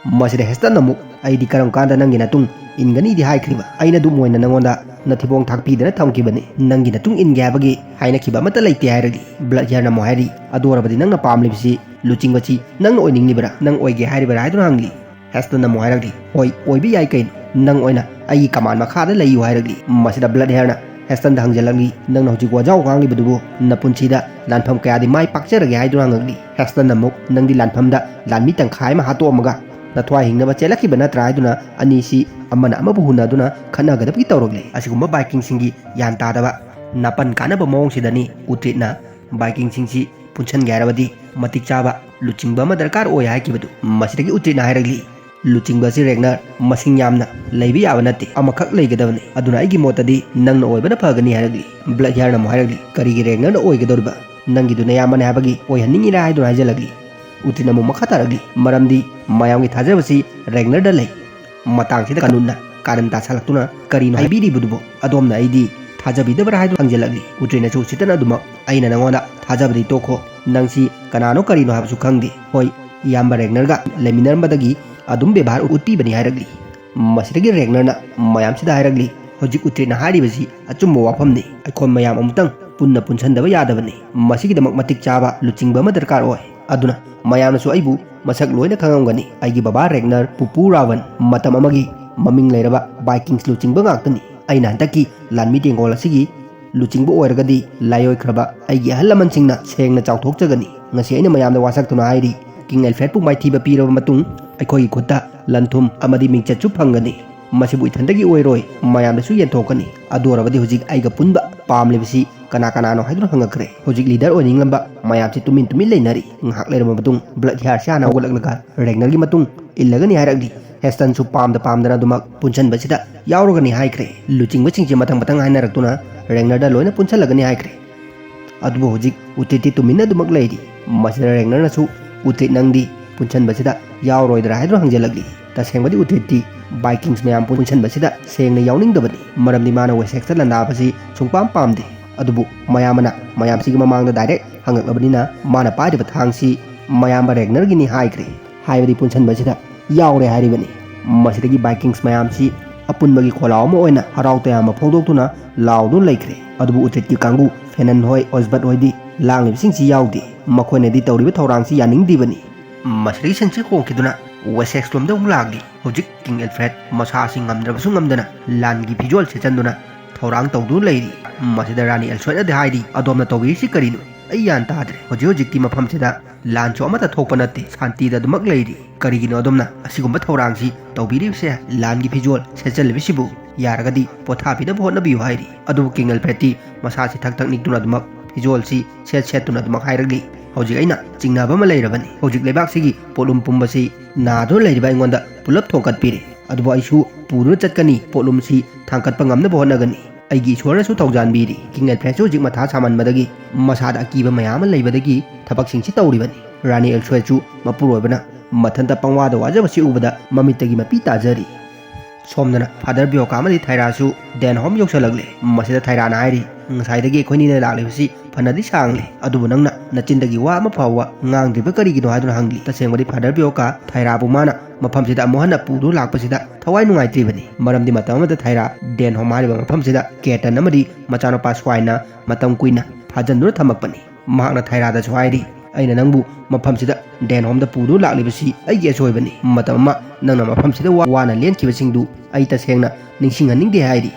ꯃꯁꯤꯗ ꯍꯦꯁꯇꯟꯅ ꯑꯃꯨꯛ, "ꯑꯩꯗꯤ ꯀꯔꯝ ꯀꯥꯟꯗ ꯅꯪꯒꯤ ꯅꯇꯨꯡ ꯏꯟꯒꯅꯤꯗꯤ ꯍꯥꯏꯈ꯭ꯔꯤꯕ? ꯑꯩꯅ ꯑꯗꯨꯝ ꯑꯣꯏꯅ ꯅꯪꯉꯣꯟꯗ ꯅꯊꯤꯕꯣꯡ ꯊꯥꯛꯄꯤꯗꯅ ꯊꯝꯈꯤꯕꯅꯤ꯫ ꯅꯪꯒꯤ ꯅꯇꯨꯡ ꯏꯟꯒꯦ ꯍꯥꯏꯕꯒꯤ ꯍꯥꯏꯅꯈꯤꯕ ꯑꯃꯠꯇ ꯂꯩꯇꯦ" ꯍꯥꯏꯔꯛꯂꯤ꯫ ꯕ꯭ꯂꯠ ꯍꯦꯌꯔꯅ ꯑꯃꯨꯛ ꯍꯥꯏꯔꯤ, "ꯑꯗꯨ ꯑꯣꯏꯔꯕꯗꯤ ꯅꯪꯅ ꯄꯥꯝꯂꯤꯕꯁꯤ ꯂꯨꯆꯤꯡꯕꯁꯤ ꯅꯪꯅ ꯑꯣꯏꯅꯤꯡꯂꯤꯕ꯭ꯔꯥ? ꯅꯪ ꯑꯣꯏꯒꯦ ꯍꯥꯏꯔꯤꯕ꯭ꯔꯥ?" ꯍꯥꯏꯗꯨꯅ ꯍꯪꯂꯤ꯫ ꯍꯦꯁꯇꯟꯅ ꯑꯃꯨꯛ ꯍꯥꯏꯔꯛꯂꯤ, "ꯍꯣꯏ, ꯑꯣꯏꯕ ꯌꯥꯏ ꯀꯩꯅꯣ꯫ ꯅꯪ ꯑꯣꯏꯅ ꯑꯩꯒꯤ ꯀꯃꯥꯟ ꯃꯈꯥꯗ ꯂꯩꯌꯨ" ꯍꯥꯏꯔꯛꯂꯤ꯫ ꯃꯁꯤꯗ ꯕ꯭ꯂꯠ ꯍꯦꯌꯔꯅ ꯍꯦꯁꯇꯟꯗ ꯍꯪꯖꯜꯂꯛꯂꯤ, "ꯅꯪꯅ ꯍꯧꯖꯤꯛ ꯋꯥꯖꯥꯎ ꯉꯥꯡꯂꯤꯕꯗꯨꯕꯨ ꯅꯄꯨꯟꯁꯤꯗ ꯂꯥꯟꯐꯝ ꯀꯌꯥꯗꯤ ꯃꯥꯏ ꯄꯥꯛꯆꯔꯒꯦ?" ꯍꯥꯏꯗꯨꯅ ꯍꯪꯉꯛꯂꯤ꯫ ꯍꯦꯁꯇꯟꯅ ꯑꯃꯨꯛ, "ꯅꯪꯗꯤ ꯂꯥꯟꯐꯝꯗ ꯂꯥꯟꯃꯤ ꯇꯪꯈꯥꯏ ꯑꯃ ꯍꯥꯠꯇꯣꯛꯑꯝꯃꯒ ꯅꯊ꯭ꯋꯥꯏ ꯍꯤꯡꯅꯕ ꯆꯦꯜꯂꯛꯈꯤꯕ ꯅꯠꯇ꯭ꯔꯥ?" ꯍꯥꯏꯗꯨꯅ ꯑꯅꯤꯁꯤ ꯑꯃꯅ ꯑꯃꯕꯨ ꯍꯨꯟꯅꯗꯨꯅ ꯈꯠꯅꯒꯗꯕꯒꯤ ꯇꯧꯔꯛꯂꯤ꯫ ꯑꯁꯤꯒꯨꯝꯕ ꯚꯥꯏꯀꯤꯡꯁꯤꯡꯒꯤ ꯒ꯭ꯌꯥꯟ ꯇꯥꯗꯕ ꯅꯥꯄꯟ ꯀꯥꯟꯅꯕ ꯃꯑꯣꯡꯁꯤꯗꯅꯤ ꯎꯇ꯭ꯔꯤꯠꯅ ꯚꯥꯏꯀꯤꯡꯁꯤꯡꯁꯤ ꯄꯨꯟꯁꯤꯟꯒꯦ ꯍꯥꯏꯔꯕꯗꯤ ꯃꯇꯤꯛ ꯆꯥꯕ ꯂꯨꯆꯤꯡꯕ ꯑꯃ ꯗꯔꯀꯥꯔ ꯑꯣꯏ ꯍꯥꯏꯈꯤꯕꯗꯨ꯫ ꯃꯁꯤꯗꯒꯤ ꯎꯇ꯭ꯔꯤꯠꯅ ꯍꯥꯏꯔꯛꯂꯤ, "ꯂꯨꯆꯤꯡꯕ ꯑꯁꯤ ꯔꯦꯒꯅꯔ ꯃꯁꯤꯡ ꯌꯥꯝꯅ ꯂꯩꯕ ꯌꯥꯕ ꯅꯠꯇꯦ, ꯑꯃꯈꯛ ꯂꯩꯒꯗꯕꯅꯤ꯫ ꯑꯗꯨꯅ ꯑꯩꯒꯤ ꯃꯣꯠꯇꯗꯤ ꯅꯪꯅ ꯑꯣꯏꯕꯅ ꯐꯒꯅꯤ" ꯍꯥꯏꯔꯛꯂꯤ꯫ ꯕ꯭ꯂꯠ ꯍꯦꯌꯔꯅ ꯑꯃꯨꯛ ꯍꯥꯏꯔꯛꯂꯤ, "ꯀꯔꯤꯒꯤ ꯔꯦꯒꯅꯔꯅ ꯑꯣꯏꯒꯗꯧꯔꯤꯕ? ꯅꯪꯒꯤ ꯅꯌꯥꯝꯕꯅꯤ ꯍꯥꯏꯕꯒꯤ ꯑꯣꯏꯍꯟꯅꯤꯡꯉꯤꯔꯥ?" ꯍꯥꯏꯗꯨꯅ ꯍꯥꯏꯖꯜꯂꯛꯂꯤ꯫ ꯎꯇ꯭ꯔꯤꯠꯅ ꯑꯃꯨꯛ ꯃꯈꯥ ꯇꯥꯔꯛꯂꯤ, "ꯃꯔꯝꯗꯤ ꯃꯌꯥꯝꯒꯤ ꯊꯥꯖꯕꯁꯤ ꯔꯦꯒꯅꯔꯗ ꯂꯩ꯫ ꯃꯇꯥꯡꯁꯤꯗ ꯀꯥꯅꯨꯟꯅ ꯀꯥꯔꯟ ꯇꯥꯁꯜꯂꯛꯇꯨꯅ, 'ꯀꯔꯤꯅꯣ ꯍꯥꯏꯕꯤꯔꯤꯕꯗꯨꯕꯣ? ꯑꯗꯣꯝꯅ ꯑꯩꯗꯤ ꯊꯥꯖꯕꯤꯗꯕ꯭ꯔꯥ?' ꯍꯥꯏꯗꯨꯅ ꯍꯪꯖꯜꯂꯛꯂꯤ꯫ ꯎꯇ꯭ꯔꯤꯠꯅꯁꯨ ꯎꯁꯤꯠꯇꯅ ꯑꯗꯨꯃꯛ, "ꯑꯩꯅ ꯅꯉꯣꯟꯗ ꯊꯥꯖꯕꯗꯤ ꯇꯣꯛꯈꯣ, ꯅꯪꯁꯤ ꯀꯅꯥꯅꯣ ꯀꯔꯤꯅꯣ ꯍꯥꯏꯕꯁꯨ ꯈꯪꯗꯦ꯫ ꯍꯣꯏ, ꯏꯌꯥꯝꯕ ꯔꯦꯒꯅꯔꯒ ꯂꯩꯃꯤꯟꯅꯔꯝꯕꯗꯒꯤ ꯑꯗꯨꯝ ꯕꯦꯕꯥꯔ ꯎꯠꯄꯤꯕꯅꯤ" ꯍꯥꯏꯔꯛꯂꯤ꯫ ꯃꯁꯤꯗꯒꯤ ꯔꯦꯒꯅꯔꯅ ꯃꯌꯥꯝꯁꯤꯗ ꯍꯥꯏꯔꯛꯂꯤ, "ꯍꯧꯖꯤꯛ ꯎꯇ꯭ꯔꯤꯠꯅ ꯍꯥꯏꯔꯤꯕꯁꯤ ꯑꯆꯨꯝꯕ ꯋꯥꯐꯝꯅꯤ꯫ ꯑꯩꯈꯣꯏ ꯃꯌꯥꯝ ꯑꯃꯨꯛꯇꯪ ꯄꯨꯟꯅ ꯄꯨꯟꯁꯟꯗꯕ ꯌꯥꯗꯕꯅꯤ꯫ ꯃꯁꯤꯒꯤꯗꯃꯛ ꯃꯇꯤꯛ ꯆꯥꯕ ꯂꯨꯆꯤꯡꯕ ꯑꯃ ꯗꯔꯀꯥꯔ ꯑꯣꯏ꯫ ꯑꯗꯨꯅ ꯃꯌꯥꯝꯅꯁꯨ ꯑꯩꯕꯨ ꯃꯁꯛ ꯂꯣꯏꯅ ꯈꯪꯉꯝꯒꯅꯤ꯫ ꯑꯩꯒꯤ ꯕꯕꯥ ꯔꯦꯒꯅꯔ, ꯄꯨꯄꯨ ꯔꯥꯋꯟ, ꯃꯇꯝ ꯑꯃꯒꯤ ꯃꯃꯤꯡ ꯂꯩꯔꯕ ꯚꯥꯏꯀꯤꯡꯁ ꯂꯨꯆꯤꯡꯕ ꯉꯥꯛꯇꯅꯤ꯫ ꯑꯩꯅ ꯍꯟꯗꯛꯀꯤ ꯂꯥꯟꯃꯤ ꯇꯦꯡꯒꯣꯜ ꯑꯁꯤꯒꯤ ꯂꯨꯆꯤꯡꯕ ꯑꯣꯏꯔꯒꯗꯤ ꯂꯥꯏꯑꯣꯏꯈ꯭ꯔꯕ ꯑꯩꯒꯤ ꯑꯍꯜ ꯂꯃꯟꯁꯤꯡꯅ ꯁꯦꯡꯅ ꯆꯥꯎꯊꯣꯛꯆꯒꯅꯤ꯫ ꯉꯁꯤ ꯑꯩꯅ ꯃꯌꯥꯝꯗ ꯋꯥꯁꯛꯇꯨꯅ ꯍꯥꯏꯔꯤ, ꯀꯤꯡ ꯑꯦꯜꯐ꯭ꯔꯦꯗꯄꯨ ꯃꯥꯏꯊꯤꯕ ꯄꯤꯔꯕ ꯃꯇꯨꯡ ꯑꯩꯈꯣꯏꯒꯤ ꯈꯨꯠꯇ ꯂꯟ-ꯊꯨꯝ ꯑꯃꯗꯤ ꯃꯤꯡꯆꯠꯁꯨ ꯐꯪꯒꯅꯤ"꯫ "ꯃꯁꯤꯕꯨ ꯏꯊꯟꯗꯒꯤ ꯑꯣꯏꯔꯣꯏ, ꯃꯌꯥꯝꯗꯁꯨ ꯌꯦꯟꯊꯣꯛꯀꯅꯤ꯫ ꯑꯗꯨ ꯑꯣꯏꯔꯕꯗꯤ ꯍꯧꯖꯤꯛ ꯑꯩꯒ ꯄꯨꯟꯕ ꯄꯥꯝꯂꯤꯕꯁꯤ ꯀꯅꯥ ꯀꯅꯥꯅꯣ?" ꯍꯥꯏꯗꯨꯅ ꯍꯪꯉꯛꯈ꯭ꯔꯦ꯫ ꯍꯧꯖꯤꯛ ꯂꯤꯗꯔ ꯑꯣꯏꯅꯤꯡꯂꯝꯕ ꯃꯌꯥꯝꯁꯤ ꯇꯨꯃꯤꯟ ꯇꯨꯃꯤꯟ ꯂꯩꯅꯔꯤ꯫ ꯉꯥꯏꯍꯥꯛ ꯂꯩꯔꯕ ꯃꯇꯨꯡ ꯕ꯭ꯂꯠ ꯍꯤꯌꯥꯔꯁꯤ ꯍꯥꯟꯅ ꯍꯧꯒꯠꯂꯛꯂꯒ ꯔꯦꯒꯅꯔꯒꯤ ꯃꯇꯨꯡ ꯏꯜꯂꯒꯅꯤ ꯍꯥꯏꯔꯛꯂꯤ꯫ ꯍꯦꯁꯇꯟꯁꯨ ꯄꯥꯝꯗ ꯄꯥꯝꯗꯅ ꯑꯗꯨꯃꯛ ꯄꯨꯟꯁꯤꯟꯕꯁꯤꯗ ꯌꯥꯎꯔꯒꯅꯤ ꯍꯥꯏꯈ꯭ꯔꯦ꯫ ꯂꯨꯆꯤꯡꯕꯁꯤꯡꯁꯦ ꯃꯊꯪ ꯃꯊꯪ ꯍꯥꯏꯅꯔꯛꯇꯨꯅ ꯔꯦꯒꯅꯔꯗ ꯂꯣꯏꯅ ꯄꯨꯟꯁꯤꯜꯂꯒꯅꯤ ꯍꯥꯏꯈ꯭ꯔꯦ꯫ ꯑꯗꯨꯕꯨ ꯍꯧꯖꯤꯛ ꯎꯇ꯭ꯔꯤꯠꯇꯤ ꯇꯨꯃꯤꯟꯅ ꯑꯗꯨꯃꯛ ꯂꯩꯔꯤ꯫ ꯃꯁꯤꯗ ꯔꯦꯒꯅꯔꯅꯁꯨ ꯎꯇ꯭ꯔꯤꯠ, "ꯅꯪꯗꯤ ꯄꯨꯟꯁꯤꯟꯕꯁꯤꯗ ꯌꯥꯎꯔꯣꯏꯗ꯭ꯔꯥ?" ꯍꯥꯏꯗꯨꯅ ꯍꯪꯖꯜꯂꯛꯂꯤ꯫ ꯇꯁꯦꯡꯕꯗꯤ ꯎꯇ꯭ꯔꯤꯠꯇꯤ ꯕꯥꯏꯀꯤꯡꯁ ꯃꯌꯥꯝ ꯄꯨꯟꯁꯤꯟꯕꯁꯤꯗ ꯁꯦꯡꯅ ꯌꯥꯎꯅꯤꯡꯗꯕꯅꯤ꯫ ꯃꯔꯝꯗꯤ ꯃꯥꯅ ꯋꯦꯁꯦꯛꯁꯇ ꯂꯥꯟꯗꯥꯕꯁꯤ ꯁꯨꯡꯄꯥꯝ ꯄꯥꯝꯗꯦ꯫ ꯑꯗꯨꯕꯨ ꯃꯌꯥꯝ ꯑꯃꯅ ꯃꯌꯥꯝꯁꯤꯒꯤ ꯃꯃꯥꯡꯗ ꯗꯥꯏꯔꯦꯛ ꯍꯪꯉꯛꯂꯕꯅꯤꯅ ꯃꯥꯅ ꯄꯥꯏꯔꯤꯕ ꯊꯥꯡꯁꯤ ꯃꯌꯥꯝꯕ ꯔꯦꯒꯅꯔꯒꯤꯅꯤ ꯍꯥꯏꯈ꯭ꯔꯦ꯫ ꯍꯥꯏꯕꯗꯤ ꯄꯨꯟꯁꯤꯟꯕꯁꯤꯗ ꯌꯥꯎꯔꯦ ꯍꯥꯏꯔꯤꯕꯅꯤ꯫ ꯃꯁꯤꯗꯒꯤ ꯕꯥꯏꯀꯤꯡꯁ ꯃꯌꯥꯝꯁꯤ ꯑꯄꯨꯟꯕꯒꯤ ꯈꯣꯜꯂꯥꯎ ꯑꯃ ꯑꯣꯏꯅ ꯍꯔꯥꯎ ꯇꯌꯥꯝꯕ ꯐꯣꯡꯗꯣꯛꯇꯨꯅ ꯂꯥꯎꯗꯨꯅ ꯂꯩꯈ꯭ꯔꯦ꯫ ꯑꯗꯨꯕꯨ ꯎꯇ꯭ꯔꯤꯠꯀꯤ ꯀꯥꯡꯕꯨ ꯐꯦꯅꯟ ꯍꯣꯏ, ꯑꯣꯁꯕꯠ ꯍꯣꯏꯗꯤ ꯂꯥꯡꯂꯤꯕꯁꯤꯡꯁꯤ ꯌꯥꯎꯗꯦ꯫ ꯃꯈꯣꯏꯅꯗꯤ ꯇꯧꯔꯤꯕ ꯊꯧꯔꯥꯡꯁꯤ ꯌꯥꯅꯤꯡꯗ꯭ꯔꯤꯕꯅꯤ꯫ ꯃꯁꯤꯗꯒꯤ ꯁꯤꯟꯁꯤ ꯍꯣꯡꯈꯤꯗꯨꯅ ꯋꯦꯁꯦꯛꯁ ꯂꯣꯝꯗ ꯑꯃꯨꯛ ꯂꯥꯛꯂꯤ꯫ ꯍꯧꯖꯤꯛ ꯀꯤꯡ ꯑꯦꯜꯐ꯭ꯔꯦꯗ ꯃꯁꯥꯁꯤ ꯉꯝꯗ꯭ꯔꯕꯁꯨ ꯉꯝꯗꯅ ꯂꯥꯟꯒꯤ ꯐꯤꯖꯣꯜ ꯁꯦꯠꯆꯟꯗꯨꯅ ꯊꯧꯔꯥꯡ ꯇꯧꯗꯨꯅ ꯂꯩꯔꯤ꯫ ꯃꯁꯤꯗ ꯔꯥꯅꯤ ꯑꯦꯜꯁꯣꯏꯗꯅꯗꯤ ꯍꯥꯏꯔꯤ, "ꯑꯗꯣꯝꯅ ꯇꯧꯕꯤꯔꯤꯁꯤ ꯀꯔꯤꯅꯣ? ꯑꯩ ꯒ꯭ꯌꯥꯟ ꯇꯥꯗ꯭ꯔꯦ꯫ ꯍꯧꯖꯤꯛ ꯍꯧꯖꯤꯛꯇꯤ ꯃꯐꯝꯁꯤꯗ ꯂꯥꯟꯁꯨ ꯑꯃꯠꯇ ꯊꯣꯛꯄ ꯅꯠꯇꯦ, ꯁꯥꯟꯇꯤꯗ ꯑꯗꯨꯃꯛ ꯂꯩꯔꯤ꯫ ꯀꯔꯤꯒꯤꯅꯣ ꯑꯗꯣꯝꯅ ꯑꯁꯤꯒꯨꯝꯕ ꯊꯧꯔꯥꯡꯁꯤ ꯇꯧꯕꯤꯔꯤꯕꯁꯦ? ꯂꯥꯟꯒꯤ ꯐꯤꯖꯣꯜ ꯁꯦꯠꯆꯜꯂꯤꯕꯁꯤꯕꯨ? ꯌꯥꯔꯒꯗꯤ ꯄꯣꯊꯥꯕꯤꯅꯕ ꯍꯣꯠꯅꯕꯤꯌꯨ" ꯍꯥꯏꯔꯤ꯫ ꯑꯗꯨꯕꯨ ꯀꯤꯡ ꯑꯦꯜꯐ꯭ꯔꯦꯗꯇꯤ ꯃꯁꯥꯁꯤ ꯊꯛ ꯊꯛ ꯅꯤꯛꯇꯨꯅ ꯑꯗꯨꯃꯛ ꯐꯤꯖꯣꯜꯁꯤ ꯁꯦꯠ ꯁꯦꯠꯇꯨꯅ ꯑꯗꯨꯃꯛ ꯍꯥꯏꯔꯛꯂꯤ, "ꯍꯧꯖꯤꯛ ꯑꯩꯅ ꯆꯤꯡꯅꯕ ꯑꯃ ꯂꯩꯔꯕꯅꯤ꯫ ꯍꯧꯖꯤꯛ ꯂꯩꯕꯥꯛꯁꯤꯒꯤ ꯄꯣꯠꯂꯨꯝ ꯄꯨꯝꯕꯁꯤ ꯅꯥꯗꯨꯅ ꯂꯩꯔꯤꯕ ꯑꯩꯉꯣꯟꯗ ꯄꯨꯂꯞ ꯊꯣꯡꯀꯠꯄꯤꯔꯦ꯫ ꯑꯗꯨꯕꯨ ꯑꯩꯁꯨ ꯄꯨꯗꯨꯅ ꯆꯠꯀꯅꯤ, ꯄꯣꯠꯂꯨꯝꯁꯤ ꯊꯥꯡꯀꯠꯄ ꯉꯝꯅꯕ ꯍꯣꯠꯅꯒꯅꯤ꯫ ꯑꯩꯒꯤ ꯏꯁꯣꯔꯅꯁꯨ ꯊꯧꯖꯥꯟꯕꯤꯔꯤ꯫" ꯀꯤꯡ ꯑꯦꯜꯐ꯭ꯔꯦꯗꯁꯨ ꯍꯧꯖꯤꯛ ꯃꯊꯥ ꯁꯥꯃꯟꯕꯗꯒꯤ ꯃꯁꯥꯗ ꯑꯀꯤꯕ ꯃꯌꯥꯝ ꯑꯃ ꯂꯩꯕꯗꯒꯤ ꯊꯕꯛꯁꯤꯡꯁꯤ ꯇꯧꯔꯤꯕꯅꯤ꯫ ꯔꯥꯅꯤ ꯑꯦꯜꯁꯣꯏꯁꯨ ꯃꯄꯨꯔꯣꯏꯕꯅ ꯃꯊꯟꯇ ꯄꯪꯋꯥꯗ ꯋꯥꯖꯕꯁꯤ ꯎꯕꯗ ꯃꯃꯤꯠꯇꯒꯤ ꯃꯄꯤ ꯇꯥꯖꯔꯤ꯫ ꯁꯣꯝꯗꯅ ꯐꯥꯗꯔ ꯕꯤꯌꯣꯀꯥ ꯑꯃꯗꯤ ꯊꯥꯏꯔꯥꯁꯨ ꯗꯦꯟ ꯍꯣꯝ ꯌꯧꯁꯜꯂꯛꯂꯦ꯫ ꯃꯁꯤꯗ ꯊꯥꯏꯔꯥꯅ ꯍꯥꯏꯔꯤ, "ꯉꯁꯥꯏꯗꯒꯤ ꯑꯩꯈꯣꯏꯅꯤꯅ ꯂꯥꯛꯂꯤꯕꯁꯤ ꯐꯅꯗꯤ ꯁꯥꯡꯂꯦ, ꯑꯗꯨꯕꯨ ꯅꯪꯅ ꯅꯆꯤꯟꯗꯒꯤ ꯋꯥ ꯑꯃ ꯐꯥꯎꯕ ꯉꯥꯡꯗ꯭ꯔꯤꯕ ꯀꯔꯤꯒꯤꯅꯣ?" ꯍꯥꯏꯗꯨꯅ ꯍꯪꯂꯤ꯫ ꯇꯁꯦꯡꯕꯗꯤ ꯐꯥꯗꯔ ꯕꯤꯌꯣꯀꯥ ꯊꯥꯏꯔꯥꯕꯨ ꯃꯥꯅ ꯃꯐꯝꯁꯤꯗ ꯑꯃꯨꯛ ꯍꯟꯅ ꯄꯨꯗꯨꯅ ꯂꯥꯛꯄꯁꯤꯗ ꯊꯋꯥꯏ ꯅꯨꯡꯉꯥꯏꯇ꯭ꯔꯤꯕꯅꯤ꯫ ꯃꯔꯝꯗꯤ ꯃꯇꯝ ꯑꯃꯗ ꯊꯥꯏꯔꯥ ꯗꯦꯟ ꯍꯣꯝ ꯍꯥꯏꯔꯤꯕ ꯃꯐꯝꯁꯤꯗ ꯀꯦꯇꯟ ꯑꯃꯗꯤ ꯃꯆꯥꯅꯨꯄꯥ ꯁ꯭ꯋꯥꯏꯅ ꯃꯇꯝ ꯀꯨꯏꯅ ꯐꯥꯖꯟꯗꯨꯅ ꯊꯝꯃꯛꯄꯅꯤ꯫ ꯃꯍꯥꯛꯅ ꯊꯥꯏꯔꯥꯗꯁꯨ ꯍꯥꯏꯔꯤ, "ꯑꯩꯅ ꯅꯪꯕꯨ ꯃꯐꯝꯁꯤꯗ ꯗꯦꯟ ꯍꯣꯝꯗ ꯄꯨꯗꯨꯅ ꯂꯥꯛꯂꯤꯕꯁꯤ ꯑꯩꯒꯤ ꯑꯁꯣꯏꯕꯅꯤ꯫ ꯃꯇꯝ ꯑꯃ ꯅꯪꯅ ꯃꯐꯝꯁꯤꯗ ꯋꯥ-, ꯋꯥꯅ ꯂꯦꯟꯈꯤꯕꯁꯤꯡꯗꯨ ꯑꯩ ꯇꯁꯦꯡꯅ ꯅꯤꯡꯁꯤꯡꯍꯟꯅꯤꯡꯗꯦ" ꯍꯥꯏꯔꯤ꯫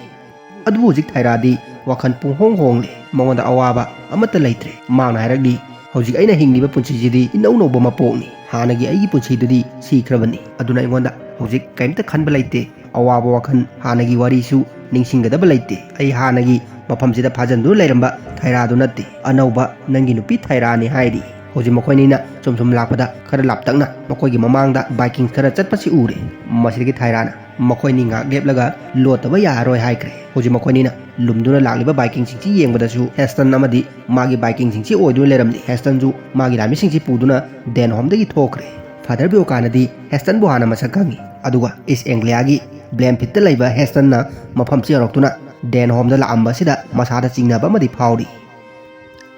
ꯑꯗꯨꯕꯨ ꯍꯧꯖꯤꯛ ꯊꯥꯏꯔꯥꯗꯤ ꯋꯥꯈꯜ ꯄꯨꯡꯍꯣꯡ ꯍꯣꯡꯂꯦ꯫ ꯃꯉꯣꯟꯗ ꯑꯋꯥꯕ ꯑꯃꯠꯇ ꯂꯩꯇ꯭ꯔꯦ꯫ ꯃꯍꯥꯛꯅ ꯍꯥꯏꯔꯛꯂꯤ, "ꯍꯧꯖꯤꯛ ꯑꯩꯅ ꯍꯤꯡꯂꯤꯕ ꯄꯨꯟꯁꯤꯁꯤꯗꯤ ꯏꯅꯧ ꯅꯧꯕ ꯃꯄꯣꯛꯅꯤ꯫ ꯍꯥꯟꯅꯒꯤ ꯑꯩꯒꯤ ꯄꯨꯟꯁꯤꯗꯨꯗꯤ ꯁꯤꯈ꯭ꯔꯕꯅꯤ꯫ ꯑꯗꯨꯅ ꯑꯩꯉꯣꯟꯗ ꯍꯧꯖꯤꯛ ꯀꯔꯤꯝꯇ ꯈꯟꯕ ꯂꯩꯇꯦ꯫ ꯑꯋꯥꯕ ꯋꯥꯈꯜ ꯍꯥꯟꯅꯒꯤ ꯋꯥꯔꯤꯁꯨ ꯅꯤꯡꯁꯤꯡꯒꯗꯕ ꯂꯩꯇꯦ꯫ ꯑꯩ ꯍꯥꯟꯅꯒꯤ ꯃꯐꯝꯁꯤꯗ ꯐꯥꯖꯤꯟꯗꯨꯅ ꯂꯩꯔꯝꯕ ꯊꯥꯏꯔꯥꯗꯨ ꯅꯠꯇꯦ, ꯑꯅꯧꯕ ꯅꯪꯒꯤ ꯅꯨꯄꯤ ꯊꯥꯏꯔꯥꯅꯤ ꯍꯥꯏꯔꯤ꯫ ꯍꯧꯖꯤꯛ ꯃꯈꯣꯏꯅꯤꯅ ꯆꯨꯝ ꯆꯨꯝ ꯂꯥꯛꯄꯗ ꯈꯔ ꯂꯥꯞꯇꯛꯅ ꯃꯈꯣꯏꯒꯤ ꯃꯃꯥꯡꯗ ꯕꯥꯏꯀꯤꯡ ꯈꯔ ꯆꯠꯄꯁꯤ ꯎꯔꯦ꯫ ꯃꯁꯤꯗꯒꯤ ꯊꯥꯏꯔꯥꯅ ꯃꯈꯣꯏꯅꯤ ꯉꯥꯏꯍꯥꯛ ꯂꯦꯞꯂꯒ ꯂꯣꯠꯇꯕ ꯌꯥꯔꯔꯣꯏ ꯍꯥꯏꯈ꯭ꯔꯦ꯫ ꯍꯧꯖꯤꯛ ꯃꯈꯣꯏꯅꯤꯅ ꯂꯨꯝꯗꯨꯅ ꯂꯥꯛꯂꯤꯕ ꯕꯥꯏꯀꯤꯡꯁꯤꯡꯁꯤ ꯌꯦꯡꯕꯗꯁꯨ ꯍꯦꯁꯇꯟ ꯑꯃꯗꯤ ꯃꯥꯒꯤ ꯕꯥꯏꯀꯤꯡꯁꯤꯡꯁꯤ ꯑꯣꯏꯗꯨꯅ ꯂꯩꯔꯝꯂꯤ꯫ ꯍꯦꯁꯇꯟꯁꯨ ꯃꯥꯒꯤ ꯂꯥꯟꯃꯤꯁꯤꯡꯁꯤ ꯄꯨꯗꯨꯅ ꯗꯦꯟ ꯍꯣꯝꯗꯒꯤ ꯊꯣꯛꯈ꯭ꯔꯦ꯫ ꯐꯥꯗꯔ ꯕꯤꯌꯣꯀꯥꯅꯗꯤ ꯍꯦꯁꯇꯟꯕꯨ ꯍꯥꯟꯅ ꯃꯁꯛ ꯈꯪꯉꯤ, ꯑꯗꯨꯒ ꯏꯁ ꯑꯦꯡꯒ꯭ꯂꯤꯌꯥꯒꯤ ꯕ꯭ꯂꯦꯝꯐꯤꯠꯇ ꯂꯩꯕ ꯍꯦꯁꯇꯟꯅ ꯃꯐꯝꯁꯤ ꯌꯧꯔꯛꯇꯨꯅ ꯗꯦꯟ ꯍꯣꯝꯗ ꯂꯥꯛꯑꯝꯕ ꯑꯁꯤꯗ ꯃꯁꯥꯗ ꯆꯤꯡꯅꯕ ꯑꯃꯗꯤ ꯐꯥꯎꯔꯤ꯫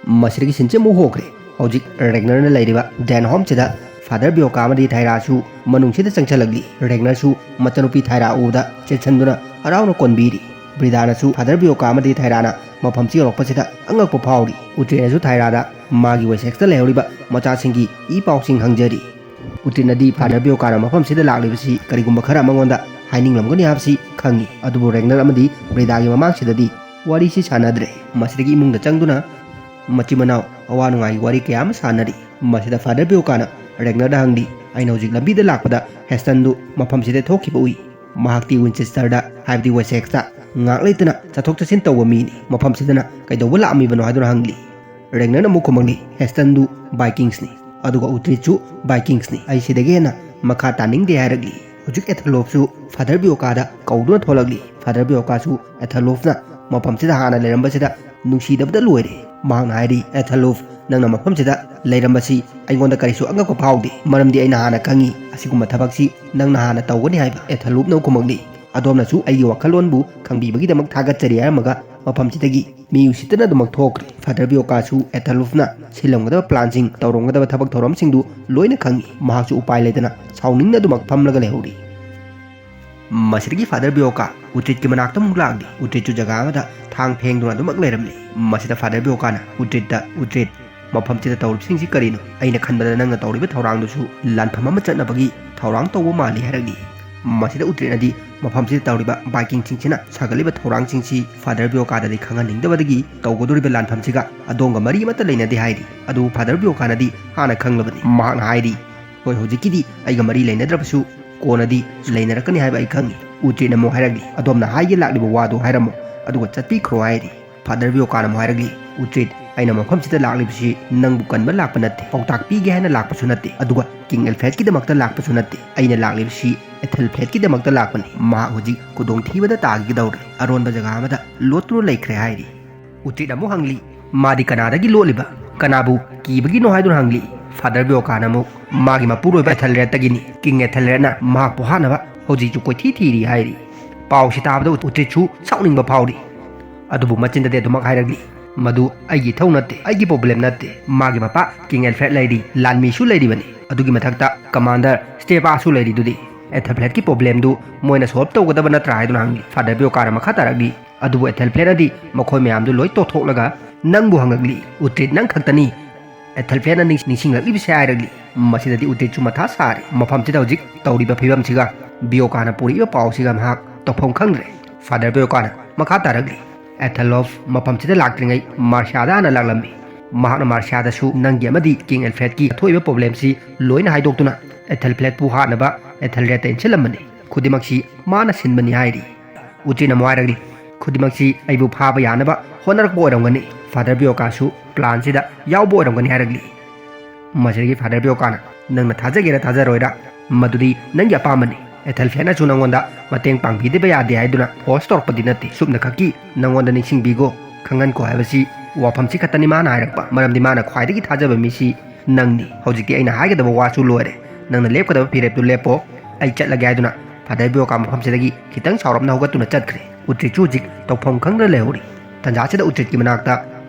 ꯃꯁꯤꯗꯒꯤ ꯁꯤꯟꯁꯤ ꯑꯃꯨꯛ ꯍꯣꯡꯈ꯭ꯔꯦ꯫ ꯍꯧꯖꯤꯛ ꯔꯦꯒꯅꯔꯅ ꯂꯩꯔꯤꯕ ꯗꯦꯟ ꯍꯣꯝꯁꯤꯗ ꯐꯥꯗꯔ ꯕꯤꯌꯣꯀꯥ ꯑꯃꯗꯤ ꯊꯥꯏꯔꯥꯁꯨ ꯃꯅꯨꯡꯁꯤꯗ ꯆꯪꯁꯤꯜꯂꯛꯂꯤ꯫ ꯔꯦꯒꯅꯔꯁꯨ ꯃꯆꯥꯅꯨꯄꯤ ꯊꯥꯏꯔꯥ ꯎꯕꯗ ꯆꯦꯟꯁꯤꯟꯗꯨꯅ ꯍꯔꯥꯎꯅ ꯀꯣꯟꯕꯤꯔꯤ꯫ ꯕ꯭ꯔꯤꯗꯥꯅꯁꯨ ꯐꯥꯗꯔ ꯕꯤꯌꯣꯀꯥ ꯑꯃꯗꯤ ꯊꯥꯏꯔꯥꯅ ꯃꯐꯝꯁꯤ ꯌꯧꯔꯛꯄꯁꯤꯗ ꯑꯉꯛꯄ ꯐꯥꯎꯔꯤ꯫ ꯎꯇ꯭ꯔꯦꯅꯁꯨ ꯊꯥꯏꯔꯥꯗ ꯃꯥꯒꯤ ꯋꯦꯁꯦꯛꯁꯇ ꯂꯩꯍꯧꯔꯤꯕ ꯃꯆꯥꯁꯤꯡꯒꯤ ꯏ ꯄꯥꯎꯁꯤꯡ ꯍꯪꯖꯔꯤ꯫ ꯎꯇ꯭ꯔꯤꯠꯅꯗꯤ ꯐꯥꯗꯔ ꯕꯤꯌꯣꯀꯥꯅ ꯃꯐꯝꯁꯤꯗ ꯂꯥꯛꯂꯤꯕꯁꯤ ꯀꯔꯤꯒꯨꯝꯕ ꯈꯔ ꯃꯉꯣꯟꯗ ꯍꯥꯏꯅꯤꯡꯂꯝꯒꯅꯤ ꯍꯥꯏꯕꯁꯤ ꯈꯪꯏ, ꯑꯗꯨꯕꯨ ꯔꯦꯒꯅꯔ ꯑꯃꯗꯤ ꯕ꯭ꯔꯤꯗꯥꯒꯤ ꯃꯃꯥꯡꯁꯤꯗꯗꯤ ꯋꯥꯔꯤꯁꯤ ꯁꯥꯟꯅꯗ꯭ꯔꯦ꯫ ꯃꯁꯤꯗꯒꯤ ꯏꯃꯨꯡꯗ ꯆꯪꯗꯨꯅ ꯃꯆꯤꯟ ꯃꯅꯥꯎ ꯑꯋꯥ ꯅꯨꯡꯉꯥꯏꯒꯤ ꯋꯥꯔꯤ ꯀꯌꯥ ꯑꯃ ꯁꯥꯟꯅꯔꯤ꯫ ꯃꯁꯤꯗ ꯐꯥꯗꯔ ꯕꯤꯌꯣꯀꯥꯅ ꯔꯦꯒꯅꯔꯗ ꯍꯪꯂꯤ, "ꯑꯩꯅ ꯍꯧꯖꯤꯛ ꯂꯝꯕꯤꯗ ꯂꯥꯛꯄꯗ ꯍꯦꯁꯇꯟꯗꯨ ꯃꯐꯝꯁꯤꯗ ꯊꯣꯛꯈꯤꯕ ꯎꯏ꯫ ꯃꯍꯥꯛꯇꯤ ꯋꯤꯟꯆꯦꯁꯇꯔꯗ, ꯍꯥꯏꯕꯗꯤ ꯋꯦꯁꯦꯛꯁꯇ ꯉꯥꯏꯍꯥꯛ ꯂꯩꯇꯅ ꯆꯠꯊꯣꯛ ꯆꯠꯁꯤꯟ ꯇꯧꯕ ꯃꯤꯅꯤ꯫ ꯃꯐꯝꯁꯤꯗꯅ ꯀꯩꯗꯧꯕ ꯂꯥꯛꯑꯝꯃꯤꯕꯅꯣ?" ꯍꯥꯏꯗꯨꯅ ꯍꯪꯂꯤ꯫ ꯔꯦꯒꯅꯔꯅ ꯑꯃꯨꯛ ꯈꯨꯝꯃꯛꯂꯤ, "ꯍꯦꯁꯇꯟꯗꯨ ꯕꯥꯏꯀꯤꯡꯁꯅꯤ, ꯑꯗꯨꯒ ꯎꯇ꯭ꯔꯤꯠꯁꯨ ꯕꯥꯏꯀꯤꯡꯁꯅꯤ꯫ ꯑꯩ ꯁꯤꯗꯒꯤ ꯍꯦꯟꯅ ꯃꯈꯥ ꯇꯥꯅꯤꯡꯗꯦ" ꯍꯥꯏꯔꯛꯂꯤ꯫ ꯍꯧꯖꯤꯛ ꯑꯦꯊꯂꯣꯞꯁꯨ ꯐꯥꯗꯔ ꯕꯤꯌꯣꯀꯥꯗ ꯀꯧꯗꯨꯅ ꯊꯣꯛꯂꯛꯂꯤ꯫ ꯐꯥꯗꯔ ꯕꯤꯌꯣꯀꯥꯁꯨ ꯑꯦꯊꯂꯣꯞꯅ ꯃꯐꯝꯁꯤꯗ ꯍꯥꯟꯅ ꯂꯩꯔꯝꯕꯁꯤꯗ ꯅꯨꯡꯁꯤꯗꯕꯗ ꯂꯣꯏꯔꯦ꯫ ꯃꯍꯥꯛꯅ ꯍꯥꯏꯔꯤ, "ꯑꯦꯊꯂꯣꯞ, ꯅꯪꯅ ꯃꯐꯝꯁꯤꯗ ꯂꯩꯔꯝꯕꯁꯤ ꯑꯩꯉꯣꯟꯗ ꯀꯔꯤꯁꯨ ꯑꯉꯛꯄ ꯐꯥꯎꯗꯦ, ꯃꯔꯝꯗꯤ ꯑꯩꯅ ꯍꯥꯟꯅ ꯈꯪꯉꯤ ꯑꯁꯤꯒꯨꯝꯕ ꯊꯕꯛꯁꯤ ꯅꯪꯅ ꯍꯥꯟꯅ ꯇꯧꯒꯅꯤ ꯍꯥꯏꯕ꯫" ꯑꯦꯊꯂꯣꯞꯅ ꯈꯨꯝꯃꯛꯂꯤ, "ꯑꯗꯣꯝꯅꯁꯨ ꯑꯩꯒꯤ ꯋꯥꯈꯜꯂꯣꯟꯕꯨ ꯈꯪꯕꯤꯕꯒꯤꯗꯃꯛ ꯊꯥꯒꯠꯆꯔꯤ" ꯍꯥꯏꯔꯝꯃꯒ ꯃꯐꯝꯁꯤꯗꯒꯤ ꯃꯤ ꯎꯁꯤꯠꯇꯅ ꯑꯗꯨꯃꯛ ꯊꯣꯛꯈ꯭ꯔꯦ꯫ ꯐꯥꯗꯔ ꯕꯤꯌꯣꯀꯥꯁꯨ ꯑꯦꯊꯂꯨꯐꯅ ꯁꯤꯜꯂꯝꯒꯗꯕ ꯄ꯭ꯂꯥꯟꯁꯤꯡ, ꯇꯧꯔꯝꯒꯗꯕ ꯊꯕꯛ ꯊꯧꯔꯝꯁꯤꯡꯗꯨ ꯂꯣꯏꯅ ꯈꯪꯏ꯫ ꯃꯍꯥꯛꯁꯨ ꯎꯄꯥꯏ ꯂꯩꯇꯅ ꯁꯥꯎꯅꯤꯡꯅ ꯑꯗꯨꯃꯛ ꯐꯝꯂꯒ ꯂꯩꯍꯧꯔꯤ꯫ ꯃꯁꯤꯗꯒꯤ ꯐꯥꯗꯔ ꯕꯤꯌꯣꯀꯥ ꯎꯇ꯭ꯔꯤꯠꯀꯤ ꯃꯅꯥꯛꯇ ꯑꯃꯨꯛ ꯂꯥꯛꯂꯤ꯫ ꯎꯇ꯭ꯔꯤꯠꯁꯨ ꯖꯒꯥ ꯑꯃꯗ ꯊꯥꯡ ꯐꯦꯡꯗꯨꯅ ꯑꯗꯨꯃꯛ ꯂꯩꯔꯝꯂꯤ꯫ ꯃꯁꯤꯗ ꯐꯥꯗꯔ ꯕꯤꯌꯣꯀꯥꯅ ꯎꯇ꯭ꯔꯤꯠꯇ, "ꯎꯇ꯭ꯔꯤꯠ, ꯃꯐꯝꯁꯤꯗ ꯇꯧꯔꯤꯕꯁꯤꯡꯁꯤ ꯀꯔꯤꯅꯣ? ꯑꯩꯅ ꯈꯟꯕꯗ ꯅꯪꯅ ꯇꯧꯔꯤꯕ ꯊꯧꯔꯥꯡꯗꯨꯁꯨ ꯂꯥꯟꯐꯝ ꯑꯃ ꯆꯠꯅꯕꯒꯤ ꯊꯧꯔꯥꯡ ꯇꯧꯕ ꯃꯥꯜꯂꯤ" ꯍꯥꯏꯔꯛꯂꯤ꯫ ꯃꯁꯤꯗ ꯎꯇ꯭ꯔꯤꯠꯅꯗꯤ ꯃꯐꯝꯁꯤꯗ ꯇꯧꯔꯤꯕ ꯕꯥꯏꯀꯤꯡꯁꯤꯡꯁꯤꯅ ꯁꯥꯒꯠꯂꯤꯕ ꯊꯧꯔꯥꯡꯁꯤꯡꯁꯤ ꯐꯥꯗꯔ ꯕꯤꯌꯣꯀꯥꯗꯗꯤ ꯈꯪꯍꯟꯅꯤꯡꯗꯕꯗꯒꯤ ꯇꯧꯒꯗꯧꯔꯤꯕ ꯂꯥꯟꯐꯝꯁꯤꯒ ꯑꯗꯣꯝꯒ ꯃꯔꯤ ꯑꯃꯠꯇ ꯂꯩꯅꯗꯦ ꯍꯥꯏꯔꯤ꯫ ꯑꯗꯨꯕꯨ ꯐꯥꯗꯔ ꯕꯤꯌꯣꯀꯥꯅꯗꯤ ꯍꯥꯟꯅ ꯈꯪꯂꯕꯅꯤ꯫ ꯃꯍꯥꯛꯅ ꯍꯥꯏꯔꯤ, "ꯍꯣꯏ, ꯍꯧꯖꯤꯛꯀꯤꯗꯤ ꯑꯩꯒ ꯃꯔꯤ ꯂꯩꯅꯗ꯭ꯔꯕꯁꯨ ꯀꯣꯟꯅꯗꯤ ꯂꯩꯅꯔꯛꯀꯅꯤ ꯍꯥꯏꯕ ꯑꯩ ꯈꯪꯏ꯫ ꯎꯇ꯭ꯔꯤꯠꯅ ꯑꯃꯨꯛ ꯍꯥꯏꯔꯛꯂꯤ, "ꯑꯗꯣꯝꯅ ꯍꯥꯏꯒꯦ ꯂꯥꯛꯂꯤꯕ ꯋꯥꯗꯨ ꯍꯥꯏꯔꯝꯃꯣ, ꯑꯗꯨꯒ ꯆꯠꯄꯤꯈ꯭ꯔꯣ" ꯍꯥꯏꯔꯤ꯫ ꯐꯥꯗꯔ ꯕꯤꯌꯣꯀꯥꯟ ꯑꯃꯨꯛ ꯍꯥꯏꯔꯛꯂꯤ, "ꯎꯇ꯭ꯔꯤꯠ, ꯑꯩꯅ ꯃꯐꯝꯁꯤꯗ ꯂꯥꯛꯂꯤꯕꯁꯤ ꯅꯪꯕꯨ ꯀꯟꯕ ꯂꯥꯛꯄ ꯅꯠꯇꯦ, ꯄꯥꯎꯇꯥꯛ ꯄꯤꯒꯦ ꯍꯥꯏꯅ ꯂꯥꯛꯄꯁꯨ ꯅꯠꯇꯦ, ꯑꯗꯨꯒ ꯀꯤꯡ ꯑꯦꯜꯐ꯭ꯔꯦꯗꯀꯤꯗꯃꯛꯇ ꯂꯥꯛꯄꯁꯨ ꯅꯠꯇꯦ꯫ ꯑꯩꯅ ꯂꯥꯛꯂꯤꯕꯁꯤ ꯑꯦꯊꯦꯜꯐ꯭ꯂꯦꯠꯀꯤꯗꯃꯛꯇ ꯂꯥꯛꯄꯅꯤ꯫ ꯃꯍꯥꯛ ꯍꯧꯖꯤꯛ ꯈꯨꯗꯣꯡꯊꯤꯕꯗ ꯇꯥꯈꯤꯒꯗꯧꯔꯦ, ꯑꯔꯣꯟꯕ ꯖꯒꯥ ꯑꯃꯗ ꯂꯣꯠꯇꯨꯅ ꯂꯩꯈ꯭ꯔꯦ" ꯍꯥꯏꯔꯤ꯫ ꯎꯇ꯭ꯔꯤꯠ ꯑꯃꯨꯛ ꯍꯪꯂꯤ, "ꯃꯥꯗꯤ ꯀꯅꯥꯗꯒꯤ ꯂꯣꯠꯂꯤꯕ? ꯀꯅꯥꯕꯨ ꯀꯤꯕꯒꯤꯅꯣ?" ꯍꯥꯏꯗꯨꯅ ꯍꯪꯂꯤ꯫ ꯐꯥꯗꯔ ꯕꯤꯌꯣꯀꯥꯟ ꯑꯃꯨꯛ, "ꯃꯥꯒꯤ ꯃꯄꯨꯔꯣꯏꯕ ꯑꯦꯊꯦꯜꯔꯦꯗꯇꯒꯤꯅꯤ꯫ ꯀꯤꯡ ꯑꯦꯊꯦꯜꯔꯦꯗꯅ ꯃꯍꯥꯛꯄꯨ ꯍꯥꯠꯅꯕ ꯍꯧꯖꯤꯛꯁꯨ ꯀꯣꯏꯊꯤ ꯊꯤꯔꯤ" ꯍꯥꯏꯔꯤ꯫ ꯄꯥꯎꯁꯤ ꯇꯥꯕꯗ ꯎꯇ꯭ꯔꯤꯠꯁꯨ ꯁꯥꯎꯅꯤꯡꯕ ꯐꯥꯎꯔꯤ꯫ ꯑꯗꯨꯕꯨ ꯃꯆꯤꯟꯗꯗꯤ ꯑꯗꯨꯃꯛ ꯍꯥꯏꯔꯛꯂꯤ, "ꯃꯗꯨ ꯑꯩꯒꯤ ꯏꯊꯧ ꯅꯠꯇꯦ, ꯑꯩꯒꯤ ꯄ꯭ꯔꯣꯕ꯭ꯂꯦꯝ ꯅꯠꯇꯦ꯫ ꯃꯥꯒꯤ ꯃꯄꯥ ꯀꯤꯡ ꯑꯦꯜꯐ꯭ꯔꯦꯗ ꯂꯩꯔꯤ, ꯂꯥꯟꯃꯤꯁꯨ ꯂꯩꯔꯤꯕꯅꯤ꯫ ꯑꯗꯨꯒꯤ ꯃꯊꯛꯇ ꯀꯃꯥꯟꯗꯔ ꯁ꯭ꯇꯦꯄꯥꯁꯨ ꯂꯩꯔꯤꯗꯨꯗꯤ꯫ ꯑꯦꯊꯦꯜꯐ꯭ꯂꯦꯠꯀꯤ ꯄ꯭ꯔꯣꯕ꯭ꯂꯦꯝꯗꯨ ꯃꯣꯏꯅ ꯁꯣꯜꯕ ꯇꯧꯒꯗꯕ ꯅꯠꯇ꯭ꯔꯥ?" ꯍꯥꯏꯗꯨꯅ ꯍꯪꯂꯤ꯫ ꯐꯥꯗꯔ ꯕꯤꯌꯣꯀꯥꯟꯅ ꯃꯈꯥ ꯇꯥꯔꯛꯂꯤ, "ꯑꯗꯨꯕꯨ ꯑꯦꯊꯦꯜꯐ꯭ꯂꯦꯠꯅꯗꯤ ꯃꯈꯣꯏ ꯃꯌꯥꯝꯗꯨ ꯂꯣꯏ ꯇꯣꯛꯊꯣꯛꯂꯒ ꯅꯪꯕꯨ ꯍꯪꯂꯛꯂꯤ꯫ ꯎꯇ꯭ꯔꯤꯠ, ꯅꯪ ꯈꯛꯇꯅꯤ ꯑꯦꯊꯦꯜꯐ꯭ꯂꯦꯠꯅ ꯅꯤꯡ-, ꯅꯤꯡꯁꯤꯡꯂꯛꯂꯤꯕꯁꯦ" ꯍꯥꯏꯔꯛꯂꯤ꯫ ꯃꯁꯤꯗꯗꯤ ꯎꯇ꯭ꯔꯤꯠꯁꯨ ꯃꯊꯥ ꯁꯥꯔꯦ꯫ ꯃꯐꯝꯁꯤꯗ ꯍꯧꯖꯤꯛ ꯇꯧꯔꯤꯕ ꯐꯤꯕꯝꯁꯤꯒ ꯕꯤꯌꯣꯀꯥꯟꯅ ꯄꯨꯔꯛꯏꯕ ꯄꯥꯎꯁꯤꯒ ꯃꯍꯥꯛ ꯇꯧꯐꯝ ꯈꯪꯗ꯭ꯔꯦ꯫ ꯐꯥꯗꯔ ꯕꯤꯌꯣꯀꯥꯟꯅ ꯃꯈꯥ ꯇꯥꯔꯛꯂꯤ, "ꯑꯦꯊꯦꯂꯣꯐ ꯃꯐꯝꯁꯤꯗ ꯂꯥꯛꯇ꯭ꯔꯤꯉꯩ ꯃꯥꯔꯁꯤꯌꯥꯗ ꯍꯥꯟꯅ ꯂꯥꯛꯂꯝꯃꯤ꯫ ꯃꯍꯥꯛꯅ ꯃꯥꯔꯁꯤꯌꯥꯗꯁꯨ ꯅꯪꯒꯤ ꯑꯃꯗꯤ ꯀꯤꯡ ꯑꯦꯜꯐ꯭ꯔꯦꯗꯀꯤ ꯊꯣꯛꯏꯕ ꯄ꯭ꯔꯣꯕ꯭ꯂꯦꯝꯁꯤ ꯂꯣꯏꯅ ꯍꯥꯏꯗꯣꯛꯇꯨꯅ ꯑꯦꯊꯦꯜꯐ꯭ꯂꯦꯠꯄꯨ ꯍꯥꯠꯅꯕ ꯑꯦꯊꯦꯜꯔꯦꯗꯇ ꯏꯟꯁꯤꯜꯂꯝꯕꯅꯤ꯫ ꯈꯨꯗꯤꯡꯃꯛꯁꯤ ꯃꯥꯅ ꯁꯤꯟꯕꯅꯤ" ꯍꯥꯏꯔꯤ꯫ ꯎꯇ꯭ꯔꯤꯠꯅ ꯑꯃꯨꯛ ꯍꯥꯏꯔꯛꯂꯤ, "ꯈꯨꯗꯤꯡꯃꯛꯁꯤ ꯑꯩꯕꯨ ꯐꯥꯕ ꯌꯥꯅꯕ ꯍꯣꯠꯅꯔꯛꯄ ꯑꯣꯏꯔꯝꯒꯅꯤ꯫ ꯐꯥꯗꯔ ꯕꯤꯌꯣꯀꯥꯁꯨ ꯄ꯭ꯂꯥꯟꯁꯤꯗ ꯌꯥꯎꯕ ꯑꯣꯏꯔꯝꯒꯅꯤ" ꯍꯥꯏꯔꯛꯂꯤ꯫ ꯃꯁꯤꯗꯒꯤ ꯐꯥꯗꯔ ꯕꯤꯌꯣꯀꯥꯅ, "ꯅꯪꯅ ꯊꯥꯖꯒꯦꯔꯥ ꯊꯥꯖꯔꯣꯏꯔꯥ, ꯃꯗꯨꯗꯤ ꯅꯪꯒꯤ ꯑꯄꯥꯝꯕꯅꯤ꯫ ꯑꯦꯊꯦꯜꯐ꯭ꯂꯦꯠꯅꯁꯨ ꯅꯪꯉꯣꯟꯗ ꯃꯇꯦꯡ ꯄꯥꯡꯕꯤꯗꯕ ꯌꯥꯗꯦ ꯍꯥꯏꯗꯨꯅ ꯐꯣꯔꯁ ꯇꯧꯔꯛꯄꯗꯤ ꯅꯠꯇꯦ꯫ ꯆꯨꯝꯅ ꯈꯛꯀꯤ ꯅꯪꯉꯣꯟꯗ ꯅꯤꯡꯁꯤꯡꯕꯤꯒꯣ, ꯈꯪꯍꯟꯈꯣ ꯍꯥꯏꯕꯁꯤ ꯋꯥꯐꯝꯁꯤ ꯈꯛꯇꯅꯤ ꯃꯥꯅ ꯍꯥꯏꯔꯛꯄ, ꯃꯔꯝꯗꯤ ꯃꯥꯅ ꯈ꯭ꯋꯥꯏꯗꯒꯤ ꯊꯥꯖꯕ ꯃꯤꯁꯤ ꯅꯪꯅꯤ꯫ ꯍꯧꯖꯤꯛꯇꯤ ꯑꯩꯅ ꯍꯥꯏꯒꯗꯕ ꯋꯥꯁꯨ ꯂꯣꯏꯔꯦ꯫ ꯅꯪꯅ ꯂꯦꯞꯀꯗꯕ ꯐꯤꯔꯦꯞꯇꯨ ꯂꯦꯞꯄꯣ, ꯑꯩ ꯆꯠꯂꯒꯦ" ꯍꯥꯏꯗꯨꯅ ꯐꯥꯗꯔ ꯕꯤꯌꯣꯀꯥ ꯃꯐꯝꯁꯤꯗꯒꯤ ꯈꯤꯇꯪ ꯁꯥꯎꯔꯞꯅ ꯍꯧꯒꯠꯇꯨꯅ ꯆꯠꯈ꯭ꯔꯦ꯫ ꯎꯇ꯭ꯔꯤꯠꯁꯨ ꯍꯧꯖꯤꯛ ꯇꯧꯐꯝ ꯈꯪꯗꯅ ꯂꯩꯍꯧꯔꯤ꯫ ꯇꯟꯖꯥꯁꯤꯗ ꯎꯇ꯭ꯔꯤꯠꯀꯤ ꯃꯅꯥꯛꯇ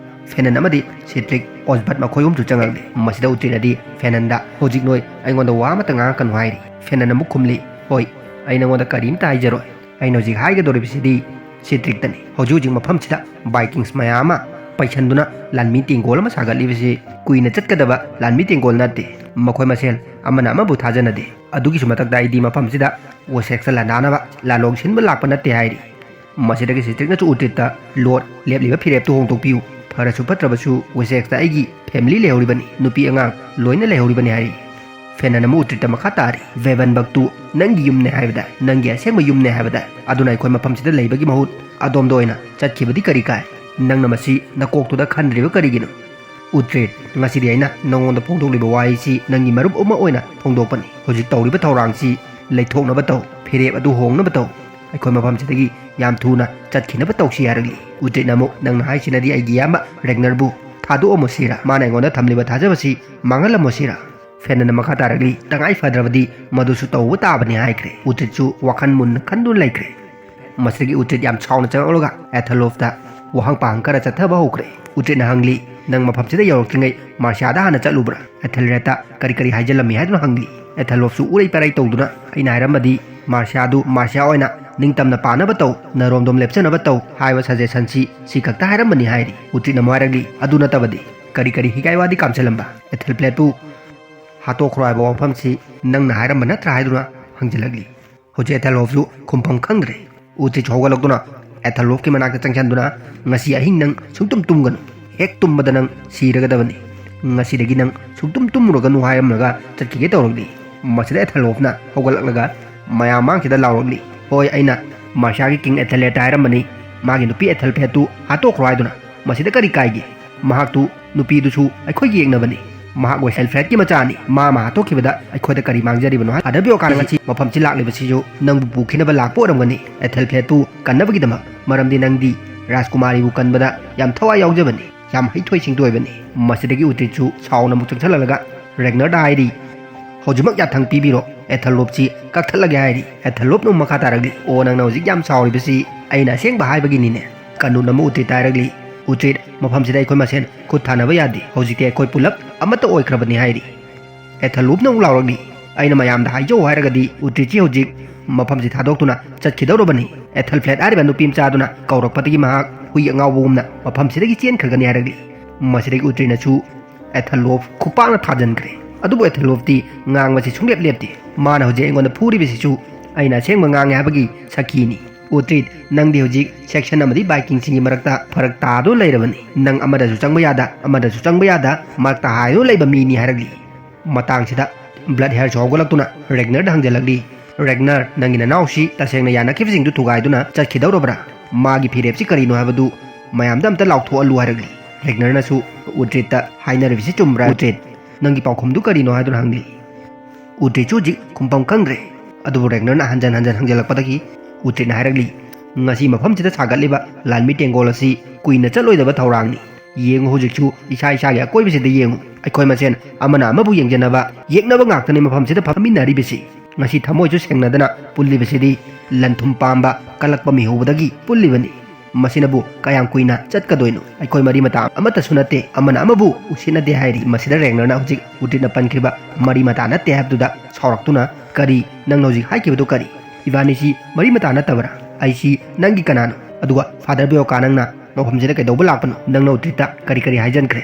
ꯐꯦꯅꯟ ꯑꯃꯗꯤ ꯁꯤꯇ꯭ꯔꯤꯛ, ꯑꯣꯁꯕꯠ ꯃꯈꯣꯏ ꯑꯍꯨꯝꯁꯨ ꯆꯪꯉꯛꯂꯦ꯫ ꯃꯁꯤꯗ ꯎꯇ꯭ꯔꯤꯠꯅꯗꯤ ꯐꯦꯅꯟꯗ, "ꯍꯧꯖꯤꯛ ꯅꯣꯏ ꯑꯩꯉꯣꯟꯗ ꯋꯥ ꯑꯃꯠꯇ ꯉꯥꯡꯉꯛꯀꯅꯨ" ꯍꯥꯏꯔꯤ꯫ ꯐꯦꯅꯟ ꯑꯃꯨꯛ ꯈꯨꯝꯂꯤ, "ꯍꯣꯏ, ꯑꯩ ꯅꯉꯣꯟꯗ ꯀꯔꯤꯝꯇ ꯍꯥꯏꯖꯔꯣꯏ꯫ ꯑꯩꯅ ꯍꯧꯖꯤꯛ ꯍꯥꯏꯒꯗꯧꯔꯤꯕꯁꯤꯗꯤ ꯁꯤꯇ꯭ꯔꯤꯛꯇꯅꯤ꯫ ꯍꯧꯖꯤꯛ ꯍꯧꯖꯤꯛ ꯃꯐꯝꯁꯤꯗ ꯚꯥꯏꯀꯤꯡꯁ ꯃꯌꯥꯝ ꯑꯃ ꯄꯩꯁꯟꯗꯨꯅ ꯂꯥꯟꯃꯤ ꯇꯦꯡꯒꯣꯜ ꯑꯃ ꯁꯥꯒꯠꯂꯤꯕꯁꯤ ꯀꯨꯏꯅ ꯆꯠꯀꯗꯕ ꯂꯥꯟꯃꯤ ꯇꯦꯡꯒꯣꯜ ꯅꯠꯇꯦ꯫ ꯃꯈꯣꯏ ꯃꯁꯦꯜ ꯑꯃꯅ ꯑꯃꯕꯨ ꯊꯥꯖꯅꯗꯦ꯫ ꯑꯗꯨꯒꯤꯁꯨ ꯃꯊꯛꯇ ꯑꯩꯗꯤ ꯃꯐꯝꯁꯤꯗ ꯋꯦꯁꯦꯛꯁꯇ ꯂꯥꯟꯗꯥꯅꯕ ꯂꯥꯂꯣꯡ ꯁꯤꯟꯕ ꯂꯥꯛꯄ ꯅꯠꯇꯦ" ꯍꯥꯏꯔꯤ꯫ ꯃꯁꯤꯗꯒꯤ ꯁꯤꯇ꯭ꯔꯤꯛꯅꯁꯨ ꯎꯇ꯭ꯔꯤꯠꯇ, "ꯂꯣꯔꯗ, ꯂꯦꯞꯂꯤꯕ ꯐꯤꯔꯦꯞꯇꯨ ꯍꯣꯡꯗꯣꯛꯄꯤꯌꯨ꯫ ꯐꯔꯁꯨ ꯐꯠꯇ꯭ꯔꯕꯁꯨ ꯋꯦꯁꯦꯛꯁꯇ ꯑꯩꯒꯤ ꯐꯦꯃꯤꯂꯤ ꯂꯩꯍꯧꯔꯤꯕꯅꯤ, ꯅꯨꯄꯤ ꯑꯉꯥꯡ ꯂꯣꯏꯅ ꯂꯩꯍꯧꯔꯤꯕꯅꯤ" ꯍꯥꯏꯔꯤ꯫ ꯐꯦꯅꯟ ꯑꯃꯨꯛ ꯎꯇ꯭ꯔꯤꯠꯇ ꯃꯈꯥ ꯇꯥꯔꯤ, "ꯚꯦꯕꯟꯕꯛꯇꯨ ꯅꯪꯒꯤ ꯌꯨꯝꯅꯦ ꯍꯥꯏꯕꯗ, ꯅꯪꯒꯤ ꯑꯁꯦꯡꯕ ꯌꯨꯝꯅꯦ ꯍꯥꯏꯕꯗ, ꯑꯗꯨꯅ ꯑꯩꯈꯣꯏ ꯃꯐꯝꯁꯤꯗ ꯂꯩꯕꯒꯤ ꯃꯍꯨꯠ ꯑꯗꯣꯝꯗ ꯑꯣꯏꯅ ꯆꯠꯈꯤꯕꯗꯤ ꯀꯔꯤ ꯀꯥꯏ? ꯅꯪꯅ ꯃꯁꯤ ꯅꯀꯣꯛꯇꯨꯗ ꯈꯟꯗ꯭ꯔꯤꯕ ꯀꯔꯤꯒꯤꯅꯣ?" "ꯎꯇ꯭ꯔꯤꯠ, ꯉꯁꯤꯗꯤ ꯑꯩꯅ ꯅꯉꯣꯟꯗ ꯐꯣꯡꯗꯣꯛꯂꯤꯕ ꯋꯥꯍꯩꯁꯤ ꯅꯪꯒꯤ ꯃꯔꯨꯞ ꯑꯃ ꯑꯣꯏꯅ ꯐꯣꯡꯗꯣꯛꯄꯅꯤ꯫ ꯍꯧꯖꯤꯛ ꯇꯧꯔꯤꯕ ꯊꯧꯔꯥꯡꯁꯤ ꯂꯩꯊꯣꯛꯅꯕ ꯇꯧ, ꯐꯤꯔꯦꯞ ꯑꯗꯨ ꯍꯣꯡꯅꯕ ꯇꯧ꯫ ꯑꯩꯈꯣꯏ ꯃꯐꯝꯁꯤꯗꯒꯤ ꯌꯥꯝ ꯊꯨꯅ ꯆꯠꯈꯤꯅꯕ ꯇꯧꯁꯤ" ꯍꯥꯏꯔꯛꯂꯤ꯫ ꯎꯇ꯭ꯔꯤꯠꯅ ꯑꯃꯨꯛ, "ꯅꯪꯅ ꯍꯥꯏꯁꯤꯅꯗꯤ ꯑꯩꯒꯤ ꯏꯌꯥꯝꯕ ꯔꯦꯒꯅꯔꯕꯨ ꯊꯥꯗꯣꯛꯑꯝꯃꯣ ꯁꯤꯔꯥ? ꯃꯥꯅ ꯑꯩꯉꯣꯟꯗ ꯊꯝꯂꯤꯕ ꯊꯥꯖꯕꯁꯤ ꯃꯥꯡꯍꯜꯂꯝꯃꯣ ꯁꯤꯔꯥ?" ꯐꯦꯅꯟꯅ ꯃꯈꯥ ꯇꯥꯔꯛꯂꯤ, "ꯇꯉꯥꯏ ꯐꯗ꯭ꯔꯕꯗꯤ ꯃꯗꯨꯁꯨ ꯇꯧꯕ ꯇꯥꯕꯅꯤ" ꯍꯥꯏꯈ꯭ꯔꯦ꯫ ꯎꯇ꯭ꯔꯤꯠꯁꯨ ꯋꯥꯈꯜ ꯃꯨꯟꯅ ꯈꯟꯗꯨꯅ ꯂꯩꯈ꯭ꯔꯦ꯫ ꯃꯁꯤꯗꯒꯤ ꯎꯇ꯭ꯔꯤꯠ ꯌꯥꯝ ꯁꯥꯎꯅ ꯆꯪꯂꯛꯂꯒ ꯑꯦꯊꯂꯣꯐꯇ ꯋꯥꯍꯪ ꯄꯥꯍꯪ ꯈꯔ ꯆꯠꯊꯕ ꯍꯧꯈ꯭ꯔꯦ꯫ ꯎꯇ꯭ꯔꯤꯠꯅ ꯍꯪꯂꯤ, "ꯅꯪ ꯃꯐꯝꯁꯤꯗ ꯌꯧꯔꯛꯇ꯭ꯔꯤꯉꯩ ꯃꯥꯔꯁꯤꯌꯥꯗ ꯍꯥꯟꯅ ꯆꯠꯂꯨꯕ꯭ꯔꯥ? ꯑꯦꯊꯦꯜꯔꯦꯠꯇ ꯀꯔꯤ ꯀꯔꯤ ꯍꯥꯏꯖꯜꯂꯝꯃꯤ?" ꯍꯥꯏꯗꯨꯅ ꯍꯪꯂꯤ꯫ ꯑꯦꯊꯂꯣꯐꯁꯨ ꯎꯔꯩ ꯄꯥꯔꯩ ꯇꯧꯗꯨꯅ, "ꯑꯩꯅ ꯍꯥꯏꯔꯝꯃꯗꯤ ꯃꯥꯔꯁꯤꯌꯥꯗꯨ ꯃꯥꯔꯁꯤꯌꯥ ꯑꯣꯏꯅ ꯅꯤꯡꯇꯝꯅ ꯄꯥꯅꯕ ꯇꯧ, ꯅꯔꯣꯝꯗꯣꯝ ꯂꯦꯞꯆꯅꯕ ꯇꯧ ꯍꯥꯏꯕ ꯁꯖꯦꯁꯟꯁꯤ ꯁꯤ ꯈꯛꯇ ꯍꯥꯏꯔꯝꯕꯅꯤ" ꯍꯥꯏꯔꯤ꯫ ꯎꯇ꯭ꯔꯤꯠꯅ ꯑꯃꯨꯛ ꯍꯥꯏꯔꯛꯂꯤ, "ꯑꯗꯨ ꯅꯠꯇꯕꯗꯤ ꯀꯔꯤ ꯀꯔꯤ ꯍꯤꯒꯥꯏ ꯋꯥꯗꯤ ꯀꯥꯝꯁꯤꯜꯂꯝꯕ? ꯑꯦꯊꯦꯜꯐ꯭ꯂꯦꯠꯄꯨ ꯍꯥꯠꯇꯣꯛꯈ꯭ꯔꯣ ꯍꯥꯏꯕ ꯋꯥꯐꯝꯁꯤ ꯅꯪꯅ ꯍꯥꯏꯔꯝꯕ ꯅꯠꯇ꯭ꯔꯥ?" ꯍꯥꯏꯗꯨꯅ ꯍꯪꯖꯤꯜꯂꯛꯂꯤ꯫ ꯍꯧꯖꯤꯛ ꯑꯦꯊꯦꯜꯍꯣꯐꯁꯨ ꯈꯨꯝꯐꯝ ꯈꯪꯗ꯭ꯔꯦ꯫ ꯎꯇ꯭ꯔꯤꯠꯁꯨ ꯍꯧꯒꯠꯂꯛꯇꯨꯅ ꯑꯦꯊꯦꯜꯍꯣꯐꯀꯤ ꯃꯅꯥꯛꯇ ꯆꯪꯁꯤꯟꯗꯨꯅ, "ꯉꯁꯤ ꯑꯍꯤꯡ ꯅꯪ ꯁꯨꯡꯇꯨꯝ ꯇꯨꯝꯒꯅꯨ꯫ ꯍꯦꯛ ꯇꯨꯝꯕꯗ ꯅꯪ ꯁꯤꯔꯒꯗꯕꯅꯤ꯫ ꯉꯁꯤꯗꯒꯤ ꯅꯪ ꯁꯨꯡꯇꯨꯝ ꯇꯨꯝꯃꯨꯔꯒꯅꯨ" ꯍꯥꯏꯔꯝꯂꯒ ꯆꯠꯈꯤꯒꯦ ꯇꯧꯔꯛꯂꯤ꯫ ꯃꯁꯤꯗ ꯑꯦꯊꯦꯜꯍꯣꯐꯅ ꯍꯧꯒꯠꯂꯛꯂꯒ ꯃꯌꯥꯝ ꯃꯥꯡꯁꯤꯗ ꯂꯥꯎꯔꯛꯂꯤ, "ꯍꯣꯏ, ꯑꯩꯅ ꯃꯥꯔꯁꯤꯌꯥꯒꯤ ꯀꯤꯡ ꯑꯦꯊꯦꯜꯔꯦꯠꯇ ꯍꯥꯏꯔꯝꯕꯅꯤ, ꯃꯥꯒꯤ ꯅꯨꯄꯤ ꯑꯦꯊꯦꯜꯐ꯭ꯂꯦꯠꯇꯨ ꯍꯥꯠꯇꯣꯛꯈ꯭ꯔꯣ ꯍꯥꯏꯗꯨꯅ꯫ ꯃꯁꯤꯗ ꯀꯔꯤ ꯀꯥꯏꯒꯦ? ꯃꯍꯥꯛꯇꯨ ꯅꯨꯄꯤꯗꯨꯁꯨ ꯑꯩꯈꯣꯏꯒꯤ ꯌꯦꯛꯅꯕꯅꯤ꯫ ꯃꯍꯥꯛ ꯑꯦꯊꯦꯜꯐ꯭ꯂꯦꯠꯀꯤ ꯃꯆꯥꯅꯤ꯫ ꯃꯥ ꯑꯃ ꯍꯥꯠꯇꯣꯛꯈꯤꯕꯗ ꯑꯩꯈꯣꯏꯗ ꯀꯔꯤ ꯃꯥꯡꯖꯔꯤꯕꯅꯣ?" ꯍꯥꯏ ꯑꯗꯕꯤꯌꯣꯀꯥꯟ, "ꯉꯁꯤ ꯃꯐꯝꯁꯤ ꯂꯥꯛꯂꯤꯕꯁꯤꯁꯨ ꯅꯪꯕꯨ ꯄꯨꯈꯤꯅꯕ ꯂꯥꯛꯄ ꯑꯣꯏꯔꯝꯒꯅꯤ, ꯑꯦꯊꯦꯜꯐ꯭ꯂꯦꯠꯄꯨ ꯀꯟꯅꯕꯒꯤꯗꯃꯛ, ꯃꯔꯝꯗꯤ ꯅꯪꯗꯤ ꯔꯥꯖꯀꯨꯃꯥꯔꯤꯕꯨ ꯀꯟꯕꯗ ꯌꯥꯝ ꯊꯋꯥꯏ ꯌꯥꯎꯖꯕꯅꯤ, ꯌꯥꯝ ꯍꯩꯊꯣꯏ ꯁꯤꯡꯊꯣꯏꯕꯅꯤ꯫" ꯃꯁꯤꯗꯒꯤ ꯎꯇ꯭ꯔꯤꯠꯁꯨ ꯁꯥꯎꯅ ꯑꯃꯨꯛ ꯆꯪꯁꯤꯜꯂꯛꯂꯒ ꯔꯦꯒꯅꯔꯗ ꯍꯥꯏꯔꯤ, "ꯍꯧꯖꯤꯛꯃꯛ ꯌꯥꯊꯪ ꯄꯤꯕꯤꯔꯣ, ꯑꯦꯊꯦꯜꯍꯣꯐꯁꯤ ꯀꯛꯊꯠꯂꯒꯦ" ꯍꯥꯏꯔꯤ꯫ ꯑꯦꯊꯦꯜꯍꯣꯐꯅ ꯑꯃꯨꯛ ꯃꯈꯥ ꯇꯥꯔꯛꯂꯤ, "ꯑꯣ, ꯅꯪꯅ ꯍꯧꯖꯤꯛ ꯌꯥꯝ ꯁꯥꯎꯔꯤꯕꯁꯤ ꯑꯩꯅ ꯑꯁꯦꯡꯕ ꯍꯥꯏꯕꯒꯤꯅꯤꯅꯦ?" ꯀꯥꯅꯨꯟꯅ ꯑꯃꯨꯛ ꯎꯇ꯭ꯔꯤꯠꯇ ꯍꯥꯏꯔꯛꯂꯤ, "ꯎꯇ꯭ꯔꯤꯠ, ꯃꯐꯝꯁꯤꯗ ꯑꯩꯈꯣꯏ ꯃꯁꯦꯟ ꯈꯨꯠ ꯊꯥꯅꯕ ꯌꯥꯗꯦ, ꯍꯧꯖꯤꯛꯇꯤ ꯑꯩꯈꯣꯏ ꯄꯨꯂꯞ ꯑꯃꯠꯇ ꯑꯣꯏꯈ꯭ꯔꯕꯅꯤ" ꯍꯥꯏꯔꯤ꯫ ꯑꯦꯊꯦꯜꯍꯣꯐꯅ ꯑꯃꯨꯛ ꯂꯥꯎꯔꯛꯂꯤ, "ꯑꯩꯅ ꯃꯌꯥꯝꯗ ꯍꯥꯏꯖꯧ ꯍꯥꯏꯔꯒꯗꯤ ꯎꯇ꯭ꯔꯤꯠꯁꯤ ꯍꯧꯖꯤꯛ ꯃꯐꯝꯁꯤ ꯊꯥꯗꯣꯛꯇꯨꯅ ꯆꯠꯈꯤꯗꯧꯔꯕꯅꯤ꯫ ꯑꯦꯊꯦꯜꯐ꯭ꯂꯦꯠ ꯍꯥꯏꯔꯤꯕ ꯅꯨꯄꯤ ꯃꯆꯥꯗꯨꯅ ꯀꯧꯔꯛꯄꯗꯒꯤ ꯃꯍꯥꯛ ꯍꯨꯏ ꯑꯉꯥꯎꯕꯒꯨꯝꯅ ꯃꯐꯝꯁꯤꯗꯒꯤ ꯆꯦꯟꯈ꯭ꯔꯒꯅꯤ" ꯍꯥꯏꯔꯛꯂꯤ꯫ ꯃꯁꯤꯗꯒꯤ ꯎꯇ꯭ꯔꯤꯠꯅꯁꯨ ꯑꯦꯊꯦꯜꯍꯣꯐ ꯈꯨꯄꯥꯛꯅ ꯊꯥꯖꯤꯟꯈ꯭ꯔꯦ꯫ ꯑꯗꯨꯕꯨ ꯑꯦꯊꯦꯜꯍꯣꯐꯇꯤ ꯉꯥꯡꯕꯁꯤ ꯁꯨꯡꯂꯦꯞ ꯂꯦꯞꯇꯦ꯫ ꯃꯥꯅ ꯍꯧꯖꯤꯛ ꯑꯩꯉꯣꯟꯗ ꯐꯨꯔꯤꯕꯁꯤꯁꯨ ꯑꯩꯅ ꯑꯁꯦꯡꯕ ꯉꯥꯡꯉꯦ ꯍꯥꯏꯕꯒꯤ ꯁꯥꯈꯤꯅꯤ꯫ "ꯎꯇ꯭ꯔꯤꯠ, ꯅꯪꯗꯤ ꯍꯧꯖꯤꯛ ꯁꯦꯛꯁꯟ ꯑꯃꯗꯤ ꯚꯥꯏꯀꯤꯡꯁꯤꯡꯒꯤ ꯃꯔꯛꯇ ꯐꯔꯛ ꯇꯥꯗꯨꯅ ꯂꯩꯔꯕꯅꯤ꯫ ꯅꯪ ꯑꯃꯗꯁꯨ ꯆꯪꯕ ꯌꯥꯗ, ꯑꯃꯗꯁꯨ ꯆꯪꯕ ꯌꯥꯗ, ꯃꯔꯛꯇ ꯍꯥꯏꯗꯨꯅ ꯂꯩꯕ ꯃꯤꯅꯤ" ꯍꯥꯏꯔꯛꯂꯤ꯫ ꯃꯇꯥꯡꯁꯤꯗ ꯕ꯭ꯂꯠ ꯍꯦꯌꯔꯁꯨ ꯍꯧꯒꯠꯂꯛꯇꯨꯅ ꯔꯦꯒꯅꯔꯗ ꯍꯪꯖꯜꯂꯛꯂꯤ, "ꯔꯦꯒꯅꯔ, ꯅꯪꯒꯤ ꯅꯅꯥꯎꯁꯤ ꯇꯁꯦꯡꯅ ꯌꯥꯅꯈꯤꯕꯁꯤꯡꯗꯨ ꯊꯨꯒꯥꯏꯗꯨꯅ ꯆꯠꯈꯤꯗꯧꯔꯕ꯭ꯔꯥ? ꯃꯥꯒꯤ ꯐꯤꯔꯦꯞꯁꯤ ꯀꯔꯤꯅꯣ ꯍꯥꯏꯕꯗꯨ ꯃꯌꯥꯝꯗ ꯑꯝꯇ ꯂꯥꯎꯊꯣꯛꯍꯜꯂꯨ" ꯍꯥꯏꯔꯛꯂꯤ꯫ ꯔꯦꯒꯅꯔꯅꯁꯨ ꯎꯇ꯭ꯔꯤꯠꯇ, "ꯍꯥꯏꯅꯔꯤꯕꯁꯤ ꯆꯨꯝꯕ꯭ꯔꯥ ꯎꯇ꯭ꯔꯤꯠ? ꯅꯪꯒꯤ ꯄꯥꯎꯈꯨꯝꯗꯨ ꯀꯔꯤꯅꯣ?" ꯍꯥꯏꯗꯨꯅ ꯍꯪꯂꯤ꯫ ꯎꯇ꯭ꯔꯤꯠꯁꯨ ꯍꯧꯖꯤꯛ ꯈꯨꯝꯐꯝ ꯈꯪꯗ꯭ꯔꯦ꯫ ꯑꯗꯨꯕꯨ ꯔꯦꯒꯅꯔꯅ ꯍꯟꯖꯟ ꯍꯟꯖꯟ ꯍꯪꯖꯜꯂꯛꯄꯗꯒꯤ ꯎꯇ꯭ꯔꯤꯠꯅ ꯍꯥꯏꯔꯛꯂꯤ, "ꯉꯁꯤ ꯃꯐꯝꯁꯤꯗ ꯁꯥꯒꯠꯂꯤꯕ ꯂꯥꯟꯃꯤ ꯇꯦꯡꯒꯣꯜ ꯑꯁꯤ ꯀꯨꯏꯅ ꯆꯠꯂꯣꯏꯗꯕ ꯊꯧꯔꯥꯡꯅꯤ꯫ ꯌꯦꯡꯉꯨ, ꯍꯧꯖꯤꯛꯁꯨ ꯏꯁꯥ ꯏꯁꯥꯒꯤ ꯑꯀꯣꯏꯕꯁꯤꯗ ꯌꯦꯡꯉꯨ꯫ ꯑꯩꯈꯣꯏ ꯃꯁꯦꯟ ꯑꯃꯅ ꯑꯃꯕꯨ ꯌꯦꯡꯖꯅꯕ, ꯌꯦꯛꯅꯕ ꯉꯥꯛꯇꯅꯤ ꯃꯐꯝꯁꯤꯗ ꯐꯝꯃꯤꯟꯅꯔꯤꯕꯁꯤ꯫ ꯉꯁꯤ ꯊꯃꯣꯏꯁꯨ ꯁꯦꯡꯅꯗꯅ ꯄꯨꯜꯂꯤꯕꯁꯤꯗꯤ ꯂꯟ ꯊꯨꯝ ꯄꯥꯝꯕ ꯀꯜꯂꯛꯄ ꯃꯤꯍꯧꯕꯗꯒꯤ ꯄꯨꯜꯂꯤꯕꯅꯤ꯫ ꯃꯁꯤꯅꯕꯨ ꯀꯌꯥꯝ ꯀꯨꯏꯅ ꯆꯠꯀꯗꯣꯏꯅꯣ? ꯑꯩꯈꯣꯏ ꯃꯔꯤ ꯃꯇꯥ ꯑꯃꯠꯇꯁꯨ ꯅꯠꯇꯦ, ꯑꯃꯅ ꯑꯃꯕꯨ ꯎꯁꯤꯠꯅꯗꯦ" ꯍꯥꯏꯔꯤ꯫ ꯃꯁꯤꯗ ꯔꯦꯒꯅꯔꯅ ꯍꯧꯖꯤꯛ ꯎꯇ꯭ꯔꯤꯠꯅ ꯄꯟꯈꯤꯕ "ꯃꯔꯤ ꯃꯇꯥ ꯅꯠꯇꯦ" ꯍꯥꯏꯕꯗꯨꯗ ꯁꯥꯎꯔꯛꯇꯨꯅ, "ꯀꯔꯤ? ꯅꯪꯅ ꯍꯧꯖꯤꯛ ꯍꯥꯏꯈꯤꯕꯗꯨ ꯀꯔꯤ? ꯏꯕꯥꯅꯤꯁꯤ ꯃꯔꯤ ꯃꯇꯥ ꯅꯠꯇꯕ꯭ꯔꯥ? ꯑꯩꯁꯤ ꯅꯪꯒꯤ ꯀꯅꯥꯅꯣ? ꯑꯗꯨꯒ ꯐꯥꯗꯔ ꯕꯤꯌꯣꯀꯥ, ꯅꯪꯅ ꯃꯐꯝꯁꯤꯗ ꯀꯩꯗꯧꯕ ꯂꯥꯛꯄꯅꯣ? ꯅꯪꯅ ꯎꯇ꯭ꯔꯤꯠꯇ ꯀꯔꯤ ꯀꯔꯤ ꯍꯥꯏꯖꯟꯈ꯭ꯔꯦ?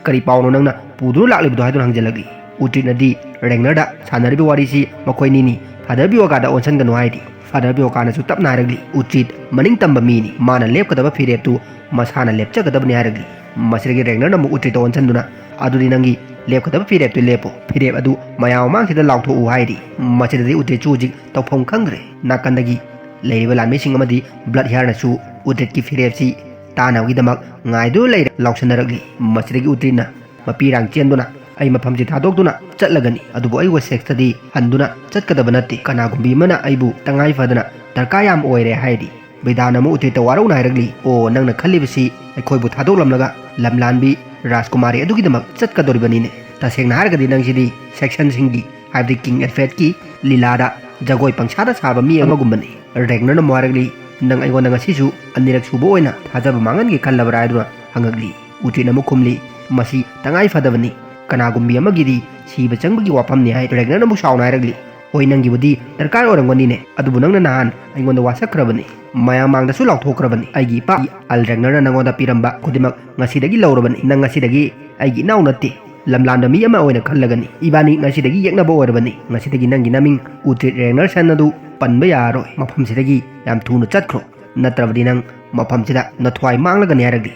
ꯀꯔꯤ ꯄꯥꯎꯅꯣ ꯅꯪꯅ ꯄꯨꯗꯨꯅ ꯂꯥꯛꯂꯤꯕꯗꯣ?" ꯍꯥꯏꯗꯨꯅ ꯍꯪꯖꯜꯂꯛꯂꯤ꯫ ꯎꯇ꯭ꯔꯤꯠꯅꯗꯤ ꯔꯦꯒꯅꯔꯗ ꯁꯥꯟꯅꯔꯤꯕ ꯋꯥꯔꯤꯁꯤ ꯃꯈꯣꯏꯅꯤꯅꯤ ꯐꯥꯗꯔ ꯕꯤꯌꯣꯀꯥꯗ ꯑꯣꯟꯁꯤꯟꯒꯅꯨ ꯍꯥꯏꯔꯤ꯫ ꯐꯥꯗꯔ ꯕꯤꯌꯣꯀꯥꯅꯁꯨ ꯇꯞꯅ ꯍꯥꯏꯔꯛꯂꯤ, "ꯎꯇ꯭ꯔꯤꯠ ꯃꯅꯤꯡ ꯇꯝꯕ ꯃꯤꯅꯤ, ꯃꯥꯅ ꯂꯦꯞꯀꯗꯕ ꯐꯤꯔꯦꯞꯇꯨ ꯃꯁꯥꯅ ꯂꯦꯞꯆꯒꯗꯕꯅꯤ" ꯍꯥꯏꯔꯛꯂꯤ꯫ ꯃꯁꯤꯗꯒꯤ ꯔꯦꯒꯅꯔꯅ ꯑꯃꯨꯛ ꯎꯇ꯭ꯔꯤꯠꯇ ꯑꯣꯟꯁꯤꯟꯗꯨꯅ, "ꯑꯗꯨꯗꯤ ꯅꯪꯒꯤ ꯂꯦꯞꯀꯗꯕ ꯐꯤꯔꯦꯞꯇꯨ ꯂꯦꯞꯄꯣ, ꯐꯤꯔꯦꯞ ꯑꯗꯨ ꯃꯌꯥꯝ ꯃꯃꯥꯡꯁꯤꯗ ꯂꯥꯎꯊꯣꯛꯎ" ꯍꯥꯏꯔꯤ꯫ ꯃꯁꯤꯗꯗꯤ ꯎꯇ꯭ꯔꯤꯠꯁꯨ ꯍꯧꯖꯤꯛ ꯇꯧꯐꯝ ꯈꯪꯗ꯭ꯔꯦ꯫ ꯅꯥꯀꯟꯗꯒꯤ ꯂꯩꯔꯤꯕ ꯂꯥꯟꯃꯤꯁꯤꯡ ꯑꯃꯗꯤ ꯕ꯭ꯂꯠ ꯍꯤꯌꯥꯔꯅꯁꯨ ꯎꯇ꯭ꯔꯤꯠꯀꯤ ꯐꯤꯔꯦꯞꯁꯤ ꯇꯥꯅꯕꯒꯤꯗꯃꯛ ꯉꯥꯏꯗꯨꯅ ꯂꯩꯔꯦ ꯂꯥꯎꯁꯟꯅꯔꯛꯂꯤ꯫ ꯃꯁꯤꯗꯒꯤ ꯎꯇ꯭ꯔꯤꯠꯅ ꯃꯄꯤ ꯏꯔꯥꯡ ꯆꯦꯟꯗꯨꯅ, "ꯑꯩ ꯃꯐꯝꯁꯤ ꯊꯥꯗꯣꯛꯇꯨꯅ ꯆꯠꯂꯒꯅꯤ, ꯑꯗꯨꯕꯨ ꯑꯩ ꯋꯦꯁꯦꯛꯁꯇꯗꯤ ꯍꯟꯗꯨꯅ ꯆꯠꯀꯗꯕ ꯅꯠꯇꯦ꯫ ꯀꯅꯥꯒꯨꯝꯕꯤ ꯑꯃꯅ ꯑꯩꯕꯨ ꯇꯉꯥꯏ ꯐꯗꯅ ꯗꯔꯀꯥꯔ ꯌꯥꯝ ꯑꯣꯏꯔꯦ" ꯍꯥꯏꯔꯤ꯫ ꯕꯤꯗꯥꯅ ꯑꯃꯨꯛ ꯎꯇ꯭ꯔꯤꯠꯇ ꯋꯥꯔꯧꯅ ꯍꯥꯏꯔꯛꯂꯤ, "ꯑꯣ, ꯅꯪꯅ ꯈꯜꯂꯤꯕꯁꯤ ꯑꯩꯈꯣꯏꯕꯨ ꯊꯥꯗꯣꯛꯂꯝꯂꯒ ꯂꯝꯂꯥꯟꯕꯤ ꯔꯥꯖꯀꯨꯃꯥꯔꯤ ꯑꯗꯨꯒꯤꯗꯃꯛ ꯆꯠꯀꯗꯧꯔꯤꯕꯅꯤꯅꯦ꯫ ꯇꯁꯦꯡꯅ ꯍꯥꯏꯔꯒꯗꯤ ꯅꯪꯁꯤꯗꯤ ꯁꯦꯛꯁꯟꯁꯤꯡꯒꯤ, ꯍꯥꯏꯕꯗꯤ ꯀꯤꯡ ꯑꯦꯜꯐ꯭ꯔꯦꯗꯀꯤ ꯂꯤꯂꯥꯗ ꯖꯒꯣꯏ ꯄꯪꯁꯥꯗ ꯁꯥꯕ ꯃꯤ ꯑꯃꯒꯨꯝꯕꯅꯤ"꯫ ꯔꯦꯒꯅꯔꯅ ꯑꯃꯨꯛ ꯍꯥꯏꯔꯛꯂꯤ, "ꯅꯪ ꯑꯩꯉꯣꯟꯗ ꯉꯁꯤꯁꯨ ꯑꯅꯤꯔꯛ ꯁꯨꯕ ꯑꯣꯏꯅ ꯊꯥꯖꯕ ꯃꯥꯡꯍꯟꯒꯦ ꯈꯜꯂꯕ꯭ꯔꯥ?" ꯍꯥꯏꯗꯨꯅ ꯍꯪꯉꯛꯂꯤ꯫ ꯎꯇ꯭ꯔꯤꯠꯅ ꯑꯃꯨꯛ ꯈꯨꯝꯂꯤ, "ꯃꯁꯤ ꯇꯉꯥꯏ ꯐꯗꯕꯅꯤ꯫ ꯀꯅꯥꯒꯨꯝꯕꯤ ꯑꯃꯒꯤꯗꯤ ꯁꯤꯕ ꯆꯪꯕꯒꯤ ꯋꯥꯐꯝꯅꯤ" ꯍꯥꯏ꯫ ꯔꯦꯒꯅꯔꯅ ꯑꯃꯨꯛ ꯁꯥꯎꯅ ꯍꯥꯏꯔꯛꯂꯤ, "ꯍꯣꯏ, ꯅꯪꯒꯤꯕꯨꯗꯤ ꯗꯔꯀꯥꯔ ꯑꯣꯏꯔꯝꯒꯅꯤꯅꯦ, ꯑꯗꯨꯕꯨ ꯅꯪꯅ ꯅꯍꯥꯟ ꯑꯩꯉꯣꯟꯗ ꯋꯥꯁꯛꯈ꯭ꯔꯕꯅꯤ, ꯃꯌꯥꯝ ꯃꯥꯡꯗꯁꯨ ꯂꯥꯎꯊꯣꯛꯈ꯭ꯔꯕꯅꯤ꯫ ꯑꯩꯒꯤ ꯏꯄꯥ ꯑꯜ ꯔꯦꯒꯅꯔꯅ ꯅꯪꯉꯣꯟꯗ ꯄꯤꯔꯝꯕ ꯈꯨꯗꯤꯡꯃꯛ ꯉꯁꯤꯗꯒꯤ ꯂꯧꯔꯕꯅꯤ꯫ ꯅꯪ ꯉꯁꯤꯗꯒꯤ ꯑꯩꯒꯤ ꯏꯅꯥꯎ ꯅꯠꯇꯦ, ꯂꯝꯂꯥꯟꯕ ꯃꯤ ꯑꯃ ꯑꯣꯏꯅ ꯈꯜꯂꯒꯅꯤ꯫ ꯏꯕꯥꯅꯤ ꯉꯁꯤꯗꯒꯤ ꯌꯦꯛꯅꯕ ꯑꯣꯏꯔꯕꯅꯤ꯫ ꯉꯁꯤꯗꯒꯤ ꯅꯪꯒꯤ ꯅꯃꯤꯡ ꯎꯇ꯭ꯔꯤꯠ ꯔꯦꯒꯅꯔꯁꯟ ꯑꯗꯨ ꯄꯟꯕ ꯌꯥꯔꯔꯣꯏ꯫ ꯃꯐꯝꯁꯤꯗꯒꯤ ꯌꯥꯝ ꯊꯨꯅ ꯆꯠꯈ꯭ꯔꯣ, ꯅꯠꯇ꯭ꯔꯕꯗꯤ ꯅꯪ ꯃꯐꯝꯁꯤꯗ ꯅꯊ꯭ꯋꯥꯏ ꯃꯥꯡꯂꯒꯅꯤ" ꯍꯥꯏꯔꯛꯂꯤ꯫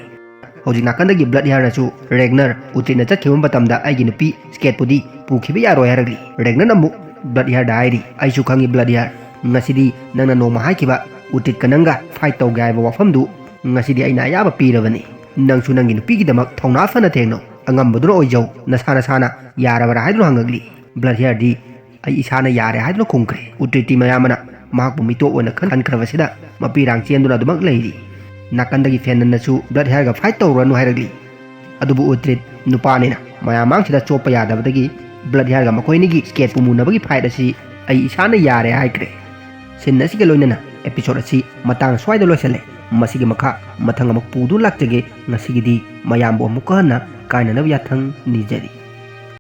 ꯍꯧꯖꯤꯛ ꯅꯥꯀꯟꯗꯒꯤ ꯕ꯭ꯂꯠ ꯍꯤꯌꯥꯔꯅꯁꯨ, "ꯔꯦꯒꯅꯔ, ꯎꯇ꯭ꯔꯤꯠꯅ ꯆꯠꯈꯤꯕ ꯃꯇꯝꯗ ꯑꯩꯒꯤ ꯅꯨꯄꯤ ꯁ꯭ꯀꯦꯠꯄꯨꯗꯤ ꯄꯨꯈꯤꯕ ꯌꯥꯔꯣꯏ ꯍꯥꯏꯔꯛꯂꯤ꯫ ꯔꯦꯒꯅꯟ ꯑꯃꯨꯛ ꯕ꯭ꯂꯠ ꯍꯤꯌꯔꯗ ꯍꯥꯏꯔꯤ, "ꯑꯩꯁꯨ ꯈꯪꯉꯤ ꯕ꯭ꯂꯠ ꯍꯤꯌꯔ, ꯉꯁꯤꯗꯤ ꯅꯪꯅ ꯅꯣꯡꯃ ꯍꯥꯏꯈꯤꯕ ꯎꯇ꯭ꯔꯤꯠꯀ ꯅꯪꯒ ꯐꯥꯏꯠ ꯇꯧꯒꯦ ꯍꯥꯏꯕ ꯋꯥꯐꯝꯗꯨ ꯉꯁꯤꯗꯤ ꯑꯩꯅ ꯑꯌꯥꯕ ꯄꯤꯔꯕꯅꯤ꯫ ꯅꯪꯁꯨ ꯅꯪꯒꯤ ꯅꯨꯄꯤꯒꯤꯗꯃꯛ ꯊꯧꯅꯥ ꯐꯅ ꯊꯦꯡꯅꯧ, ꯑꯉꯝꯕꯗꯨꯅ ꯑꯣꯏꯖꯧ, ꯅꯁꯥ ꯅꯁꯥꯅ ꯌꯥꯔꯕ꯭ꯔꯥ?" ꯍꯥꯏꯗꯨꯅ ꯍꯪꯉꯛꯂꯤ꯫ ꯕ꯭ꯂꯠ ꯍꯤꯌꯔꯗꯤ, "ꯑꯩ ꯏꯁꯥꯅ ꯌꯥꯔꯦ" ꯍꯥꯏꯗꯨꯅ ꯈꯨꯝꯈ꯭ꯔꯦ꯫ ꯎꯇ꯭ꯔꯤꯠꯇꯤ ꯃꯌꯥꯝꯕꯅ ꯃꯍꯥꯛꯄꯨ ꯃꯤꯇꯣꯞ ꯑꯣꯏꯅ ꯈꯟ-, ꯈꯟꯈ꯭ꯔꯕꯁꯤꯗ ꯃꯄꯤꯔꯥꯡ ꯆꯦꯟꯗꯨꯅ ꯑꯗꯨꯃꯛ ꯂꯩꯔꯤ꯫ ꯅꯥꯀꯟꯗꯒꯤ ꯐꯦꯅꯟꯅꯁꯨ ꯕ꯭ꯂꯠ ꯍꯤꯌꯔꯒ ꯐꯥꯏꯠ ꯇꯧꯔꯨꯔꯅꯨ ꯍꯥꯏꯔꯛꯂꯤ꯫ ꯑꯗꯨꯕꯨ ꯎꯇ꯭ꯔꯤꯠ ꯅꯨꯄꯥꯅꯤꯅ ꯃꯌꯥꯝ ꯃꯥꯡꯁꯤꯗ ꯆꯣꯞꯄ ꯌꯥꯗꯕꯗꯒꯤ ꯕ꯭ꯂꯠ ꯍꯤꯌꯔꯒ ꯃꯈꯣꯏ ꯑꯅꯤꯒꯤ ꯁ꯭ꯀꯦꯠꯄꯨ ꯃꯨꯟꯅꯕꯒꯤ ꯐꯥꯏꯠ ꯑꯁꯤ ꯑꯩ ꯏꯁꯥꯅ ꯌꯥꯔꯦ ꯍꯥꯏꯈ꯭ꯔꯦ꯫ ꯁꯤꯟ ꯑꯁꯤꯒ ꯂꯣꯏꯅꯅ ꯑꯦꯄꯤꯁꯣꯗ ꯑꯁꯤ ꯃꯇꯥꯡ ꯁ꯭ꯋꯥꯏꯗ ꯂꯣꯏꯁꯤꯜꯂꯦ꯫ ꯃꯁꯤꯒꯤ ꯃꯈꯥ ꯃꯊꯪ ꯑꯃꯨꯛ ꯄꯨꯗꯨꯅ ꯂꯥꯛꯆꯒꯦ꯫ ꯉꯁꯤꯒꯤꯗꯤ ꯃꯌꯥꯝꯕꯨ ꯑꯃꯨꯛꯀ ꯍꯟꯅ ꯀꯥꯏꯅꯅꯕ ꯌꯥꯊꯪ ꯅꯤꯖꯔꯤ꯫